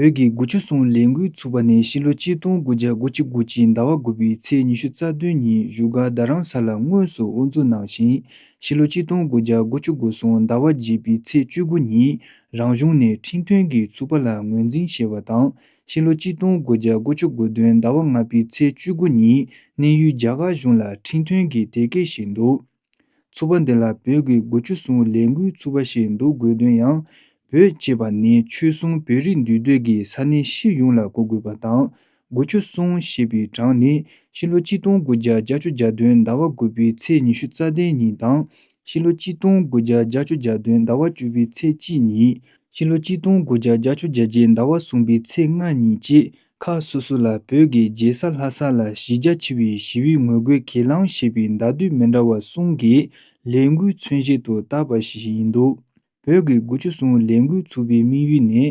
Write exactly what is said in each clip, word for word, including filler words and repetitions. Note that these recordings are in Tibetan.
བོད་ཀྱི་དགུ་བཅུ་གསུམ་ལས་འགུལ་ཚུགས་པ་ནས་ཕྱི་ལོ་ཆིག་སྟོང་དགུ་བརྒྱ་དགུ་བཅུ་དགུ་ཕྱི་ཟླ་བ་དགུ་པའི་ཚེས་ཉི་ཤུ་རྩ་བདུན་ཉིན་བཞུགས་སྒར་རྡ་རམ་ས་ལ་དངོས་སུ་དབུ་འཛུགས་གནང་ཞིང་། ཕྱི་ལོ་ཆིག་སྟོང་དགུ་བརྒྱ་དགུ་བཅུ་གོ་གསུམ་ཟླ་བ་བརྒྱད་པའི་ཚེས་བཅུ་དགུ་ཉིན་རང་གཞུང་ནས་ཁྲིམས་མཐུན་གྱི་ཚུགས་པ་ལ་ངོས་འཛིན་བྱས་པ་དང་། ཕྱི་ལོ་ཆིག་སྟོང་དགུ་བརྒྱ་དགུ་བཅུ་གོ་བདུན་ཟླ་བ་ལྔ་པའི་ཚེས་བཅུ་དགུ་ཉིན་གནས་ཡུལ་རྒྱ་གར་གཞུང་ལ་ཁྲིམས་མཐུན་གྱི་དེབ་སྐྱེལ་བྱས་འདུག། ཚུགས་པ་འདི་ལ་བོད་ཀྱི་དགུ་བཅུ་གསུམ་ལས་འགུལ་ཚུགས་པ་ཞེས་འདོགས་དགོས་དོན་ཡང་། བོད་ཅེས་པ་ནི་ཆོལ་གསུམ་བོད་རིགས་འདུས་སྡོད་ཀྱི་ས་གནས་སྤྱི་ཡོངས་ལ་གོ་དགོས་པ་དང་། དགུ་བཅུ་གསུམ་ཞེས་པའི་གྲངས་ནི་ཕྱི་ལོ་ཆིག་སྟོང་དགུ་བརྒྱ་བརྒྱད་ཅུ་གྱ་བདུན་ཟླ་བ་དགུ་པའི་ཚེས་ཉི་ཤུ་རྩ་བདུན་ཉིན་དང་། ཕྱི་ལོ་ཆིག་སྟོང་དགུ་བརྒྱ་བརྒྱད་ཅུ་གྱ་བདུན་ཟླ་བ་བཅུ་པའི་ཚེས་གཅིག་ཉིན། ཕྱི་ལོ་ཆིག་སྟོང་དགུ་བརྒྱ་བརྒྱད་ཅུ་གྱ་བརྒྱད་ཟླ་བ་གསུམ་པའི་ཚེས་ལྔ་ཉིན་བཅས་ཁག་སོ་སོ་ལ་བོད་ཀྱི་རྒྱལ་ས་ལྷ་ས་ལ་གཞི་རྒྱ་ཆེ་བའི་ཞི་བའི་ངོ་རྒོལ་གྱེན་ལངས་ཞེས་པའི་མདའ་སྡོད་མི་འདྲ་བ་གསུམ་གྱི་ལས་འགུལ་མཚོན་བྱེད་དུ་བཏགས་པ་ཞིག་ཡིན་འདུག། བོད་ཀྱི་དགུ་བཅུ་གསུམ་ལས་འགུལ་ཚུགས་པའི་དམིགས་ཡུལ་ནི།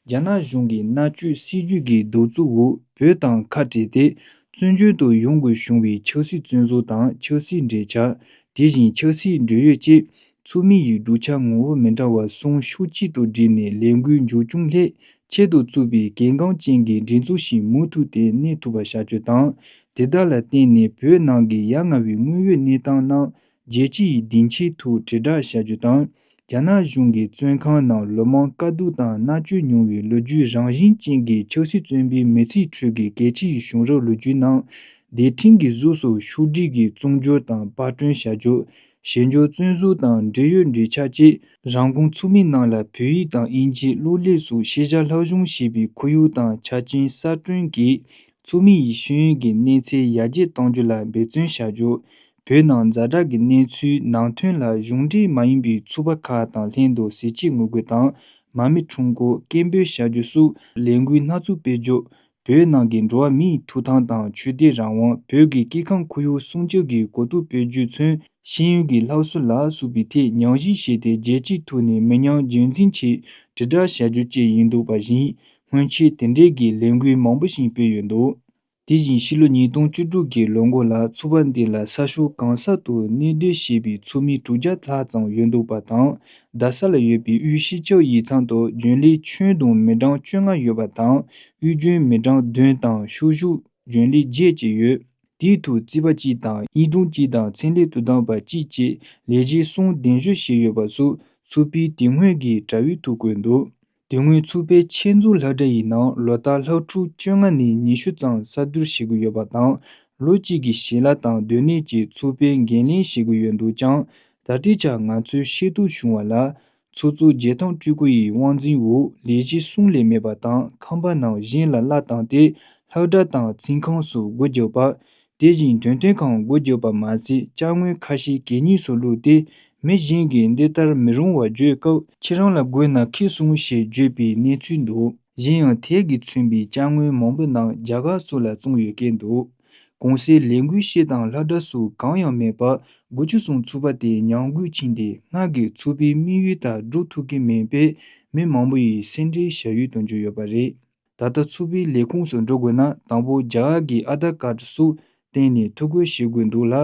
རྒྱ་ནག་གཞུང་གི་མནར་གཅོད་སྲིད་ཇུས་ཀྱི་གདུག་རྩུབ་འོག་བོད་དང་ཁ་བྲལ་ཏེ། བཙན་བྱོལ་དུ་ཡོང་དགོས་བྱུང་བའི་ཆབ་སྲིད་བཙོན་ཟུར་དང་ཆབ་སྲིད་འབྲེལ་ཆགས། དེ་བཞིན་ཆབ་སྲིད་འབྲེལ་ཡོད་བཅས། ཚུགས་མི་ཡི་གྲུབ་ཆ་ངོ་བོ་མི་འདྲ་བ་གསུམ་ཤུགས་གཅིག་ཏུ་བསྒྲིལ་ནས་ལས་འགུལ་མཇུག་སྐྱོང་སླད་ཆེད་དུ་བཙུགས་པའི་གལ་འགངས་ཅན་གྱི་སྒྲིག་འཛུགས་ཤིག་མུ་མཐུད་དེ་གནས་ཐུབ་པ་བྱ་རྒྱུ་དང་། དེ་དག་ལ་བརྟེན་ནས་བོད་ནང་གི་ཡ་ང་བའི་དངོས་ཡོད་གནས་སྟངས་རྣམས་རྒྱལ་སྤྱི་ཡི་སྡིངས་ཆའི་ཐོག་དྲིལ་བསྒྲགས་བྱ་རྒྱུ་དང་། རྒྱ་ནག་གཞུང་གི་བཙོན་ཁང་ནང་ལོ་མང་དཀའ་སྡུག་དང་མནར་གཅོད་མྱོང་བའི་ལོ་རྒྱུས་རང་བཞིན་ཅན་གྱི་ཆབ་སྲིད་བཙོན་པའི་མི་ཚེའི་ཁྲོད་ཀྱི་གལ་ཆེའི་བྱུང་རབས་ལོ་རྒྱུས་རྣམས་སྡེ་ཕྲན་གྱི་གཟུགས་སུ་ཤོག་སྒྲིལ་གྱིས་བཙོང་སྦྱོར་དང་པར་སྐྲུན་བྱ་རྒྱུ། ཞི་འཇགས་བཙོན་ཟུར་དང་འབྲེལ་ཡོད་འབྲེལ་ཆགས་བཅས་རང་ཁོངས་ཚུགས་མི་རྣམས་ལ་བོད་ཡིག་དང་དབྱིན་ཇིའི་གློག་ཀླད་སོགས་ཤེས་བྱ་སློབ་སྦྱོང་བྱེད་པའི་ཁོར་ཡུག་དང་ཆ་རྐྱེན་གསར་སྐྲུན་གྱིས་ཚུགས་མི་ཡི་ཤེས་ཡོན་གྱི་གནས་ཚད་ཡར་རྒྱས་གཏང་རྒྱུ་ལ་འབད་བརྩོན་བྱ་རྒྱུ། བོད་ནང་ཛ་དྲག་གི་གནས་ཚུལ་ནང་དོན་ལ་གཞུང་འབྲེལ་མ་ཡིན་པའི་ཚུགས་པ་ཁག་དང་ལྷན་དུ་ཟས་བཅད་ངོ་རྒོལ་དང་མ་རྨོས་ཁྲོམ་སྐོར་སྐད་འབོད་བྱ་རྒྱུ་སོགས་ལས་འགུལ་སྣ་ཚོགས་སྤེལ་རྒྱུ། བོད་ནང་གི་འགྲོ་བ་མིའི་ཐོབ་ཐང་དང་ཆོས་དད་རང་དབང་། བོད་ཀྱི་སྐྱེ་ཁམས་ཁོར་ཡུག་སྲུང་སྐྱོབ་ཀྱི་གོ་རྟོགས་སྤེལ་རྒྱུ་མཚོན། ཤེས་ཡོན་གྱི་སློབ་གསོ་ལ་སོགས་པའི་ཐད་ཉམས་ཞིབ་བྱས་ཏེ་རྒྱལ་སྤྱིའི་ཐོག་ནས་མི་ཉམས་རྒྱུན་འཛིན་ཆེད་དྲིལ་བསྒྲགས་བྱ་རྒྱུ་བཅས་ཡིན་འདུག་པ་བཞིན། སྔོན་ཆད་དེ་འབྲེལ་གྱི་ལས་འགུལ་མང་པོ་ཞིག་སྤེལ་ཡོད་འདུག། དེ་བཞིན་ཕྱི་ལོ་ཉིས་སྟོང་བཅུ་དྲུག་གི་ལོ་འགོ་ལ་ཚོགས་པ་འདི་ལ་ས་ཕྱོགས་གང་ས་དུ་གནས་སྡོད་བྱེད་པའི་ཚོགས་མི་དྲུག་བརྒྱ་ལྷག་ཙམ་ཡོད་འདུག་པ་དང་། རྡ་ས་ལ་ཡོད་པའི་དབུས་སྤྱི་ཁྱབ་ཡིག་ཚང་དུ་རྒྱུན་ལས་ཁྱོན་བསྡོམས་མི་གྲངས་བཅོ་ལྔ་ཡོད་པ་དང་། དབུས་རྒྱུན་མི་གྲངས་བདུན་དང་ཕྱོགས་བཞུགས་རྒྱུན་ལས་བརྒྱད་བཅས་ཡོད། དེའི་ཐོག་རྩིས་པ་གཅིག་དང་། ཡིག་དྲུང་གཅིག་དང་། ཚན་རིག་དོ་དམ་པ་གཅིག་བཅས་ལས་བྱེད་གསུམ་གདན་ཞུ་བྱས་ཡོད་པ་སོགས་ཚོགས་པའི་དེ་སྔོན་གྱི་དྲ་བའི་ཐོག་བཀོད་འདུག། དེ་སྔོན་ཚོགས་པའི་ཆེད་འཛུགས་སློབ་གྲྭ་ཡི་ནང་ལོ་ལྟར་སློབ་ཕྲུག་བཅོ་ལྔ་ནས་ཉི་ཤུ་ཙམ་གསར་བསྡུར་བྱེད་ཀྱི་ཡོད་པ་དང་། ལོ་གཅིག་གི་ཞལ་ལག་དང་སྡོད་གནས་བཅས་ཚོགས་པས་འགན་ལེན་བྱེད་ཀྱི་ཡོད་འདུག་ཀྱང་། ད་ལྟའི་ཆར་ང་ཚོས་ཤེས་རྟོགས་བྱུང་བ་ལ། ཚོགས་གཙོ་རྒྱལ་ཐང་སྤྲུལ་སྐུ་ཡི་དབང་འཛིན་འོག་ལས་བྱེད་གསུམ་ལས་མེད་པ་དང་། ཁང་པ་རྣམས་གཞན་ལ་གླ་བཏང་སྟེ། སློབ་གྲྭ་དང་ཚིག་ཁང་སོགས་སྒོ་བརྒྱབ་པ། དེ་བཞིན་འགྲེམས་སྟོན་ཁང་སྒོ་བརྒྱབ་པ་མ་ཟད། ཅ་དངོས་ཁ་ཤས་གད་སྙིགས་སུ་བླུགས་ཏེ། མི་གཞན་གྱིས་འདི་ལྟར་མི་རུང་བ་བརྗོད་སྐབས། ཁྱེད་རང་ལ་དགོས་ན་ཁྱེར་སོང་ཞེས་བརྗོད་པའི་གནས་ཚུལ་འདུག། གཞན་ཡང་། དལ་གྱིས་མཚོན་པའི་ཅ་དངོས་མང་པོ་རྣམས་རྒྱ་གར་སོགས་ལ་བཙོངས་ཡོད་སྐད་འདུག། གོང་གསལ་ལས་འགུལ་སྤྱི་དང་སློབ་གྲྭ་སོགས་གང་ཡང་མེད་པར། དགུ་བཅུ་གསུམ་ཚོགས་པ་དེ་ཉམས་རྒུད་ཕྱིན་ཏེ། སྔར་གྱི་ཚོགས་པའི་དམིགས་ཡུལ་ལྟར་འགྲོ་ཐུབ་ཀྱི་མེད་པས། མི་མང་པོ་ཡིས་སེམས་ཁྲལ་བྱ་ཡུལ་དུ་གྱུར་ཡོད་པ་རེད། ད་ལྟ་ཚོགས་པའི་ལས་ཁུངས་སུ་འགྲོ་དགོས་ན། དང་པོ་རྒྱ་གར་གྱི་ཨ་དྷར་ཀར་སོགས་བཏོན་ནས་ཐོ་འགོད་བྱེད་དགོས་འདུག་ལ།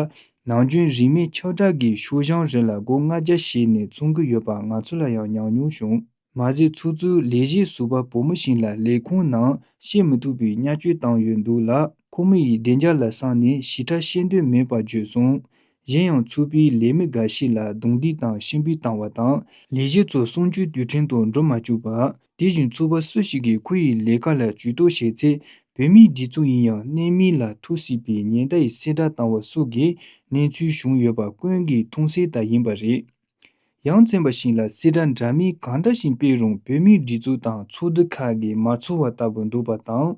ནམ་རྒྱུན་རིན་མེད་ཁྱབ་བསྒྲགས་ཀྱི་ཤོག་བྱང་རེ་ལ་སྒོར་ལྔ་བརྒྱ་བཞེས་ནས་བཙོང་གི་ཡོད་པ་ང་ཚོ་ལ་ཡང་ཉམས་མྱོང་བྱུང་། མ་ཟད། ཚོགས་གཙོའི་ལས་བྱེད་ཟུར་པ་བུ་མོ་ཞིག་ལ་ལས་ཁུངས་ནང་བཤད་མི་ཐུབ་པའི་བརྙས་བཅོས་བཏང་ཡོད་འདུག་ལ། ཁོ་མོ་ཡི་བདེ་འཇགས་ལ་བསམ་ནས་ཞིབ་ཕྲ་བཤད་འདོད་མེད་པར་བརྗོད་སོང་། གཞན་ཡང་། ཚོགས་པའི་ལས་མི་འགའ་ཞིག་ལ་རྡུང་རྡེག་དང་ཤི་འབུད་བཏང་བ་དང་། ལས་བྱེད་ཚོ་གསུང་ཆོས་དུས་ཁྲིམས་ཐོག་འགྲོ་མ་བཅུག་པ། དེ་བཞིན། ཚོགས་པ་སུ་ཞིག་གིས་ཁོ་ཡི་ལས་ཀ་ལ་ཇུས་གཏོགས་བྱས་ཚེ། བོད་མིའི་སྒྲིག་འཛུགས་ཡིན་ཡང་། གནས་མིང་ལ་ཐུག་སྲིད་པའི་ཉེན་བརྡ་ཡི་གསལ་བསྒྲགས་བཏང་བ་སོགས་ཀྱི་གནས་ཚུལ་བྱུང་ཡོད་པ་ཀུན་གྱིས་མཐོང་གསལ་ལྟར་ཡིན་པ་རེད། ཡང་། བཙོན་པ་ཞིག་ལ་གསལ་བསྒྲགས་འདྲ་མིན་གང་འདྲ་ཞིག་སྤེལ་རུང་། བོད་མིའི་སྒྲིག་འཛུགས་དང་ཚོགས་འདུ་ཁག་གིས་མ་ཚོར་བ་ལྟ་བུ་འདུག་པ་དང་།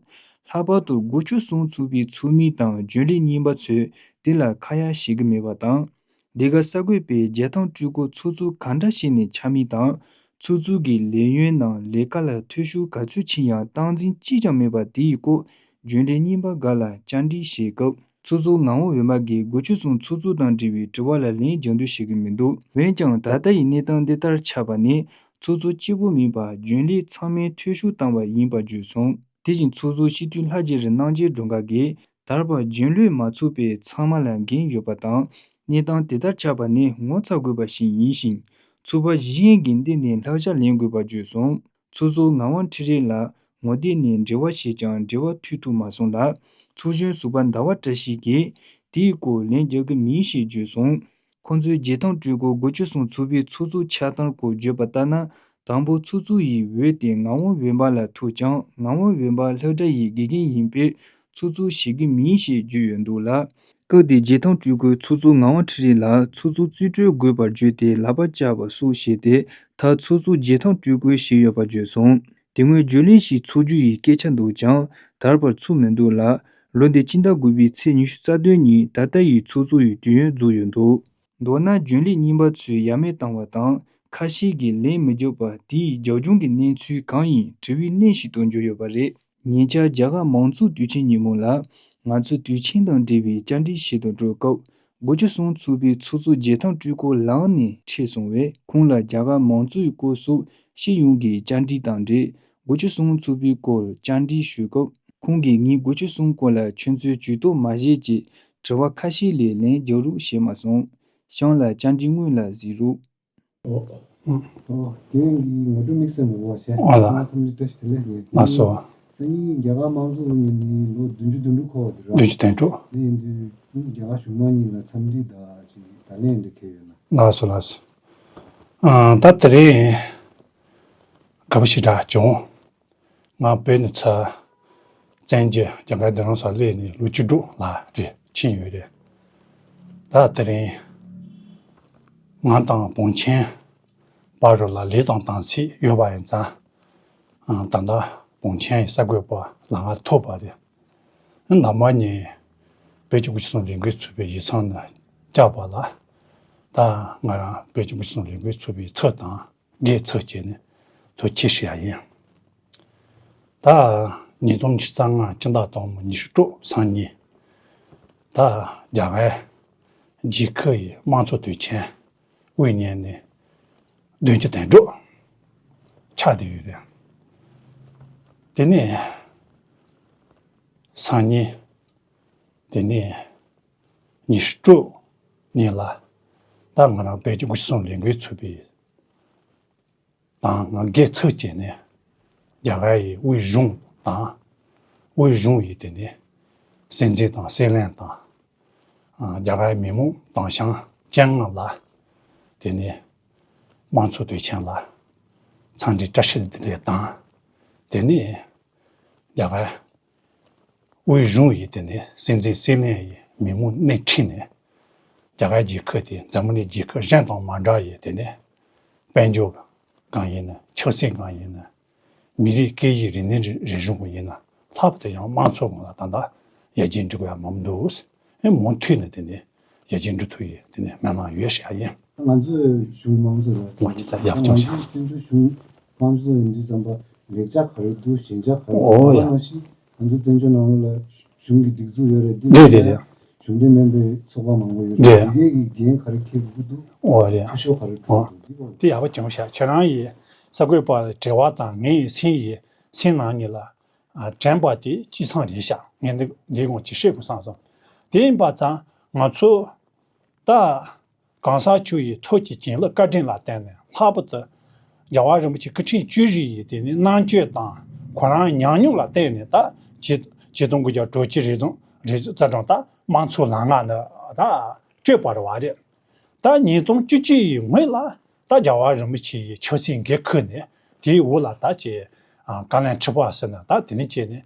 ལྷག་པར་དུ། དགུ་བཅུ་གསུམ་ཚོགས་པའི་ཚོགས་མི་དང་རྒྱུན་ལས་རྙིང་པ་ཚོས་དེ་ལ་ཁ་ཡ་བྱེད་ཀྱི་མེད་པ་དང་། འདི་ག་གསར་འགོད་པས་རྒྱལ་ཐང་སྤྲུལ་སྐུ་ཚོགས་གཙོ་ག་འདྲ་བྱས་ནས་ཆགས་མིན་དང་། ཚོགས་གཙོ་གི་ལས་ཡུན་ནང་ལས་ཀ་ལ་འཐུས་ཤོར་ག་ཚོད་ཕྱིན་ཡང་སྟངས་འཛིན་གཅིག་ཀྱང་མེད་པ་དེ་ཡི་སྐོར། རྒྱུན་ལས་རྙིང་པ་འགའ་ལ་བཅར་འདྲི་བྱེད་སྐབས། ཚོགས་གཙོ་ངག་དབང་འོད་མ་གིས་དགུ་བཅུ་གསུམ་ཚོགས་གཙོ་དང་འབྲེལ་བའི་དྲི་བ་ལ་ལན་རྒྱག་འདོད་བྱེད་ཀྱི་མི་འདུག། འོན་ཀྱང་། ད་ལྟ་ཡི་གནས་སྟངས་འདི་ལྟར་ཆགས་པ་ནི། ཚོགས་གཙོ་གཅིག་པུ་མིན་པར་རྒྱུན་ལས་ཚང་མས་འཐུས་ཤོར་བཏང་བ་ཡིན་པར་བརྗོད་སོང་། དེ་བཞིན། ཚོགས་གཙོ་སྤྱི་འཐུས་ལྷ་རྗེ་རིན་རྣམ་རྒྱལ་སྒྲོལ་དཀར་གྱིས། ད་བར་རྒྱུན་ལས་མ་ཚོགས་པས་ཚང་མ་ལ་འགན་ཡོད་པ་དང་། གནས་སྟངས་དེ་ལྟར་ཆགས་པ་ནི་ངོ་ཚ་དགོས་པ་ཞིག་ཡིན་ཞིང་། ཚོགས་པ་གཞན་གྱི་མདུན་ནས་བསླབ་བྱ་ལེན་དགོས་པར་བརྗོད་སོང་། ཚོགས་གཙོ་ངག་དབང་ཁྲི་རལ་ལ། ངོ་དེབ་ནས་འབྲེལ་བ་བྱས་ཀྱང་འབྲེལ་བ་མཐུད་ཐུབ་མ་སོང་ལ། ཚོགས་གཞོན་ཟུར་པ་ཟླ་བ་བཀྲ་ཤིས་ཀྱིས་དེའི་སྐོར་ལན་རྒྱག་གི་མིན་ཞེས་བརྗོད་སོང་། ཁོང་ཚོས་རྒྱལ་ཐང་སྤྲུལ་སྐུ་དགུ་བཅུ་སོང་ཚོགས་པའི་ཚོགས་གཙོ་ཆགས་སྟངས་སྐོར་བརྗོད་པ་ལྟར་ན། དང་པོ་ཚོགས་གཙོ་ཡི་འོས་དེ་ངག་དབང་འོད་འབར་ལ་ཐོབ་ཀྱང་། ངག་དབང་འོད་འབར་སློབ་གྲྭ་ཡི་དགེ་རྒན་ཡིན་པས་ཚོགས་གཙོ་བྱེད་ཀྱི་མིན་ཞེས་བརྗོད་ཡོད་འདུག་ལ། སྐབས་དེའི་རྒྱལ་ཐང་སྤྲུལ་སྐུས་ཚོགས་གཙོ་ངག་དབང་ཁྲི་རིང་ལ་ཚོགས་གཙོ་རྩིས་སྤྲོད་དགོས་པར་བརྗོད་དེ་ལག་པ་བཅག་པ་སོགས་བྱས་ཏེ། མཐར་ཚོགས་གཙོ་རྒྱལ་ཐང་སྤྲུལ་སྐུས་བྱས་ཡོད་པར་བརྗོད་སོང་། དེ་སྔོན་བརྗོད་ལེན་ཞིག་ཚོགས་རྒྱུ་ཡི་སྐད་ཆ་འདུག་ཀྱང་། ད་བར་ཚུགས་མི་འདུག་ལ། ལོ་འདིའི་སྤྱི་ཟླ་དགུ་པའི་ཚེས་ཉི་ཤུ་རྩ་བདུན་ཉིན་ད་ལྟ་ཡི་ཚོགས་གཙོ་ཡི་དུས་ཡུན་རྫོགས་ཡོད་འདུག། མདོར་ན། རྒྱུན་ལས་རྙིང་པ་ཚོས་ཡ་མེད་བཏང་བ་དང་། ཁ་ཤས་ཀྱིས་ལན་མི་རྒྱག་པ། དེའི་རྒྱབ་ལྗོངས་ཀྱི་གནས་ཚུལ་གང་ཡིན་དྲི་བའི་གནས་ཤིག་ཏུ་གྱུར་ཡོད་པ་རེད། ཉེ་ཆར་རྒྱ་གར་མང་གཙོའི་དུས་ཆེན་ཉིན་མོ་ལ། ང་ཚོས་དུས་ཆེན་དང་འབྲེལ་བའི་བཅར་འདྲི་བྱེད་དུ་འགྲོ་སྐབས། དགུ་བཅུ་སོང་ཚོགས་པའི་ཚོགས་གཙོ་རྒྱལ་ཐང་སྤྲུལ་སྐུ་ལངས་ནས་ཁྲིད་སོང་བས། ཁོང་ལ་རྒྱ་གར་མང་གཙོའི་སྐོར་སོགས་སྤྱི་ཡོངས་ཀྱི་བཅར་འདྲི་དང་འབྲེལ། དགུ་བཅུ་སོང་ཚོགས་པའི་སྐོར་བཅར་འདྲི་ཞུས་སྐབས། ཁོང་གིས་ངས་དགུ་བཅུ་སོང་སྐོར་ལ་ཁྱོད་ཚོའི་ཇུས་གཏོགས་མ་བཞེས་ཅེས་དྲི་བ་ཁ་ཤས་ལས་ལན་རྒྱག་རོགས་བྱས་མ་སོང་། གཤམ་ལ་བཅར་འདྲི་དངོས་ལ་གཟིགས་རོགས། ཨོ། ཨོ། དེ་ཡིན་གྱི་ངོ་སྤྲོད་དམིགས་བསལ་མི་འོ་ཤེས། ཨོ་ལ། ང་ཚང་མ་བཀྲ་ཤིས་བདེ་ལེགས་ཡིན། ལགས་སོ། སང་ཉིན་རྒྱ་གར་དམངས་གཙོ་ཉིན་ནི་ལོ་བདུན་ཅུ་དོན་དྲུག་འཁོར་བ་དེ་རེད། བདུན་ཅུ་དོན་དྲུག། དེ་ཡིན་དུས་རྒྱ་གར་གཞུང་མང་གཉིས་ལ་འཚམས་འདྲི་དང་ཅིག་བརྡ་ལན་འདི་འཁེལ་ཡོད་ན། ལགས་སོ་ལགས་སོ། ཨ། ད་དེ་རིང་དགའ་པོ་ཞེ་དྲག་བྱུང་། ང་བོད་ནས་ཚུར་བཙན་བྱོལ་རྒྱ་གར་རྡ་རམ་ས་ལ་སླེབས་ནས་ལོ་བཅུ་དྲུག་ལྷག་རེད་ཕྱིན་ཡོད་རེད། ད་དེ་རིང་ང་དང་བོན་ཆེན་བར་ལ་ལས་དང་དམ་ཚིག་ཡོད་པ་ཡིན་ཙང་། ཨ། ད་ལྟ་བོན་ཆེན་ཡི་གསར་འགོད་པ་ལ་ང་ཐོབ་པ་རེད། ནམ་མ་ཉིན་བོད་ཀྱི་དགུ་བཅུ་སོང་ལས་འགུལ་ཚོགས་པའི་ཡིག་ཚང་ནས་བསྐྱབས་པ་ལ། ད་ང་རང་བོད་ཀྱི་དགུ་བཅུ་སོང་ལས་འགུལ་ཚོགས་པའི་ཚབ་དང་། སྒེར་ཚབ་བྱས་ནས་ཐུགས་རྗེ་ཆེ་ཞུ་ཡ་ཡིན། ད་ཉིས་སྟོང་ཉི་ཤུ་རྩ་ལྔ་སྤྱི་ཟླ་དང་པོ་ཉི་ཤུ་དྲུག་སང་ཉིན། ད་རྒྱ་གར་རྒྱལ་ཁབ་ཡི་དམངས་གཙོ་དུས་ཆེན་དབུ་བརྙེས་ནས་བདུན་ཅུ་དོན་དྲུག་ཆགས་བསྡད་ཡོད་རེད། དེ་ནས་སང་ཉིན། དེ་ནས་ཉི་ཤུ་དྲུག་ཉིན་ལ། ད་ང་རང་བོད་ཀྱི་དགུ་བཅུ་སོང་ལས་འགུལ་ཚོགས་པའི་དང་ང་སྒེར་ཚབ་བྱས་ནས་རྒྱ་གར་ཡི་དབུས་གཞུང་དང་། དབུས་གཞུང་ཡི་དེ་ནས་སྲིད་འཛིན་དང་སྲིད་བློན་དང་། ཨ། རྒྱ་གར་མི་མང་དང་ཞིང་ཆེན་ལ་དེ་ནས་དམངས་གཙོ་དུས་ཆེན་ལ་འཚམས་འདྲི་བཀྲ་ཤིས་བདེ་ལེགས་དང་། དེ་ནས་རྒྱ་གར་དབུས་གཞུང་ཡི་དེ་ནས་སྲིད་འཛིན་སྲིད་བློན་ཡི་མི་མང་སྣེ་ཁྲིད་ནས། རྒྱ་གར་རྒྱལ་ཁབ་དེ་འཛམ་གླིང་རྒྱལ་ཁབ་གཞན་དང་མ་འདྲ་ཡི་དེ་ནས་དཔལ་འབྱོར་སྒང་ཡིན་ན། ཆབ་སྲིད་སྒང་ཡིན་ན། མི་རིགས་སྐད་ཡིག་རིག་གནས་རིག་གཞུང་སྒང་ཡིན་ན། ལྷག་པར་དུ་ཡང་དམངས་གཙོ་སྒང་ལ་ད་ལྟ་ཡར་རྒྱས་འགྲོ་དགོས་ཡ་མང་པོ་འདུག། ཨེ། མུ་མཐུད་ནས་དེ་ནས་ཡར་རྒྱས་འགྲོ་ཐུབ་ཡི་དེ་ནས་སྨོན་ལམ་ཡོད་ཞུ་ཡ་ཡིན། ང་ཚོའི་གཞུང་དམངས་གཙོ་རེད། ང་ཅི་ཙམ་ཡག་ང་ཅུང་ཚོའི་ཆེ། བཙན་བྱོལ་གཞུང་དམངས་གཙོ་ཡིན་དུས་ཙམ་པ་ལེགས་ཆ་ག་རེ་འདུག་ཞན་ཆ་ག་རེ་འདུག་ཨོ་ཡ། ད་ག་ནང་བཞིན་ང་ཚོ་བཙན་བྱོལ་ནང་ལ་གཞུང་གི་སྒྲིག་འཛུགས་ཡོད་རེད། འདི་རེད་རེད་རེད། གཞུང་འབྲེལ་མིན་པའི་ཚོགས་པ་མང་པོ་ཡོད་རེད། རེད། དེ་གའི་གི་འགན་ག་རེ་འཁྱེར་དགོས་འདུག་ཨོ་རེད། ཐུ་ཤོ་ག་རེ་ཨོ། འཁྱེར་དགོས་འདུག་འདི་སྐོར་དེ་ཡག་པོ་བྱུང་ཤག་ཁྱེད་རང་ཡི་གསར་འགོད་པ་ལ་དྲི་བ་དང་ངའི་སེམས་ཡི་སེམས་ནང་ཉིད་ལ། ཨ། དྲན་པ་དེ་སྤྱི་བསམ་རེད་ཤག་ངས་འདི་འདིའི་དགོངས་ཀྱི་བཤད་དགོས་བསམ་སོང་། དེ་ཡིན་པ་ཙང་ང་ཚོ་ད་གང་ཟག་ཚོ་ཡི་ཐུགས་ཀྱི་བྱིན་རླབས་བཀའ་དྲིན་ལ་བརྟེན་ནས། ལྷག་པར་དུ་རྒྱལ་བ་རིན་པོ་ཆེ་སྐུ་ཕྲེང་བཅུ་བཞི་ཡི་དེ་ནས་རྣམ་དཔྱོད་དང་ཁོ་རང་ཉམས་མྱོང་ལ་བརྟེན་ནས། ད་ཆིག་ཆིག་སྟོང་དགུ་བརྒྱ་དྲུག་ཅུ་རེ་ཟུང་རེ་ཙམ་ཙམ་ད་དམངས་གཙོ་ལམ་ཁ་ནས་ད་བསྐྱོད་པ་རེད་བ་རེད། ད་ཉིས་སྟོང་བཅུ་གཅིག་ཡི་སྔོན་ལ་ད་རྒྱལ་བ་རིན་པོ་ཆེ་ཡི་ཆབ་སྲིད་འགན་ཁུར་ནས། དེའི་འོག་ལ་ད་ཅིག་ཨ། བཀའ་བློན་ཁྲི་པ་ཟེར་ནས་ད་དེ་ནས་བྱས་ནས།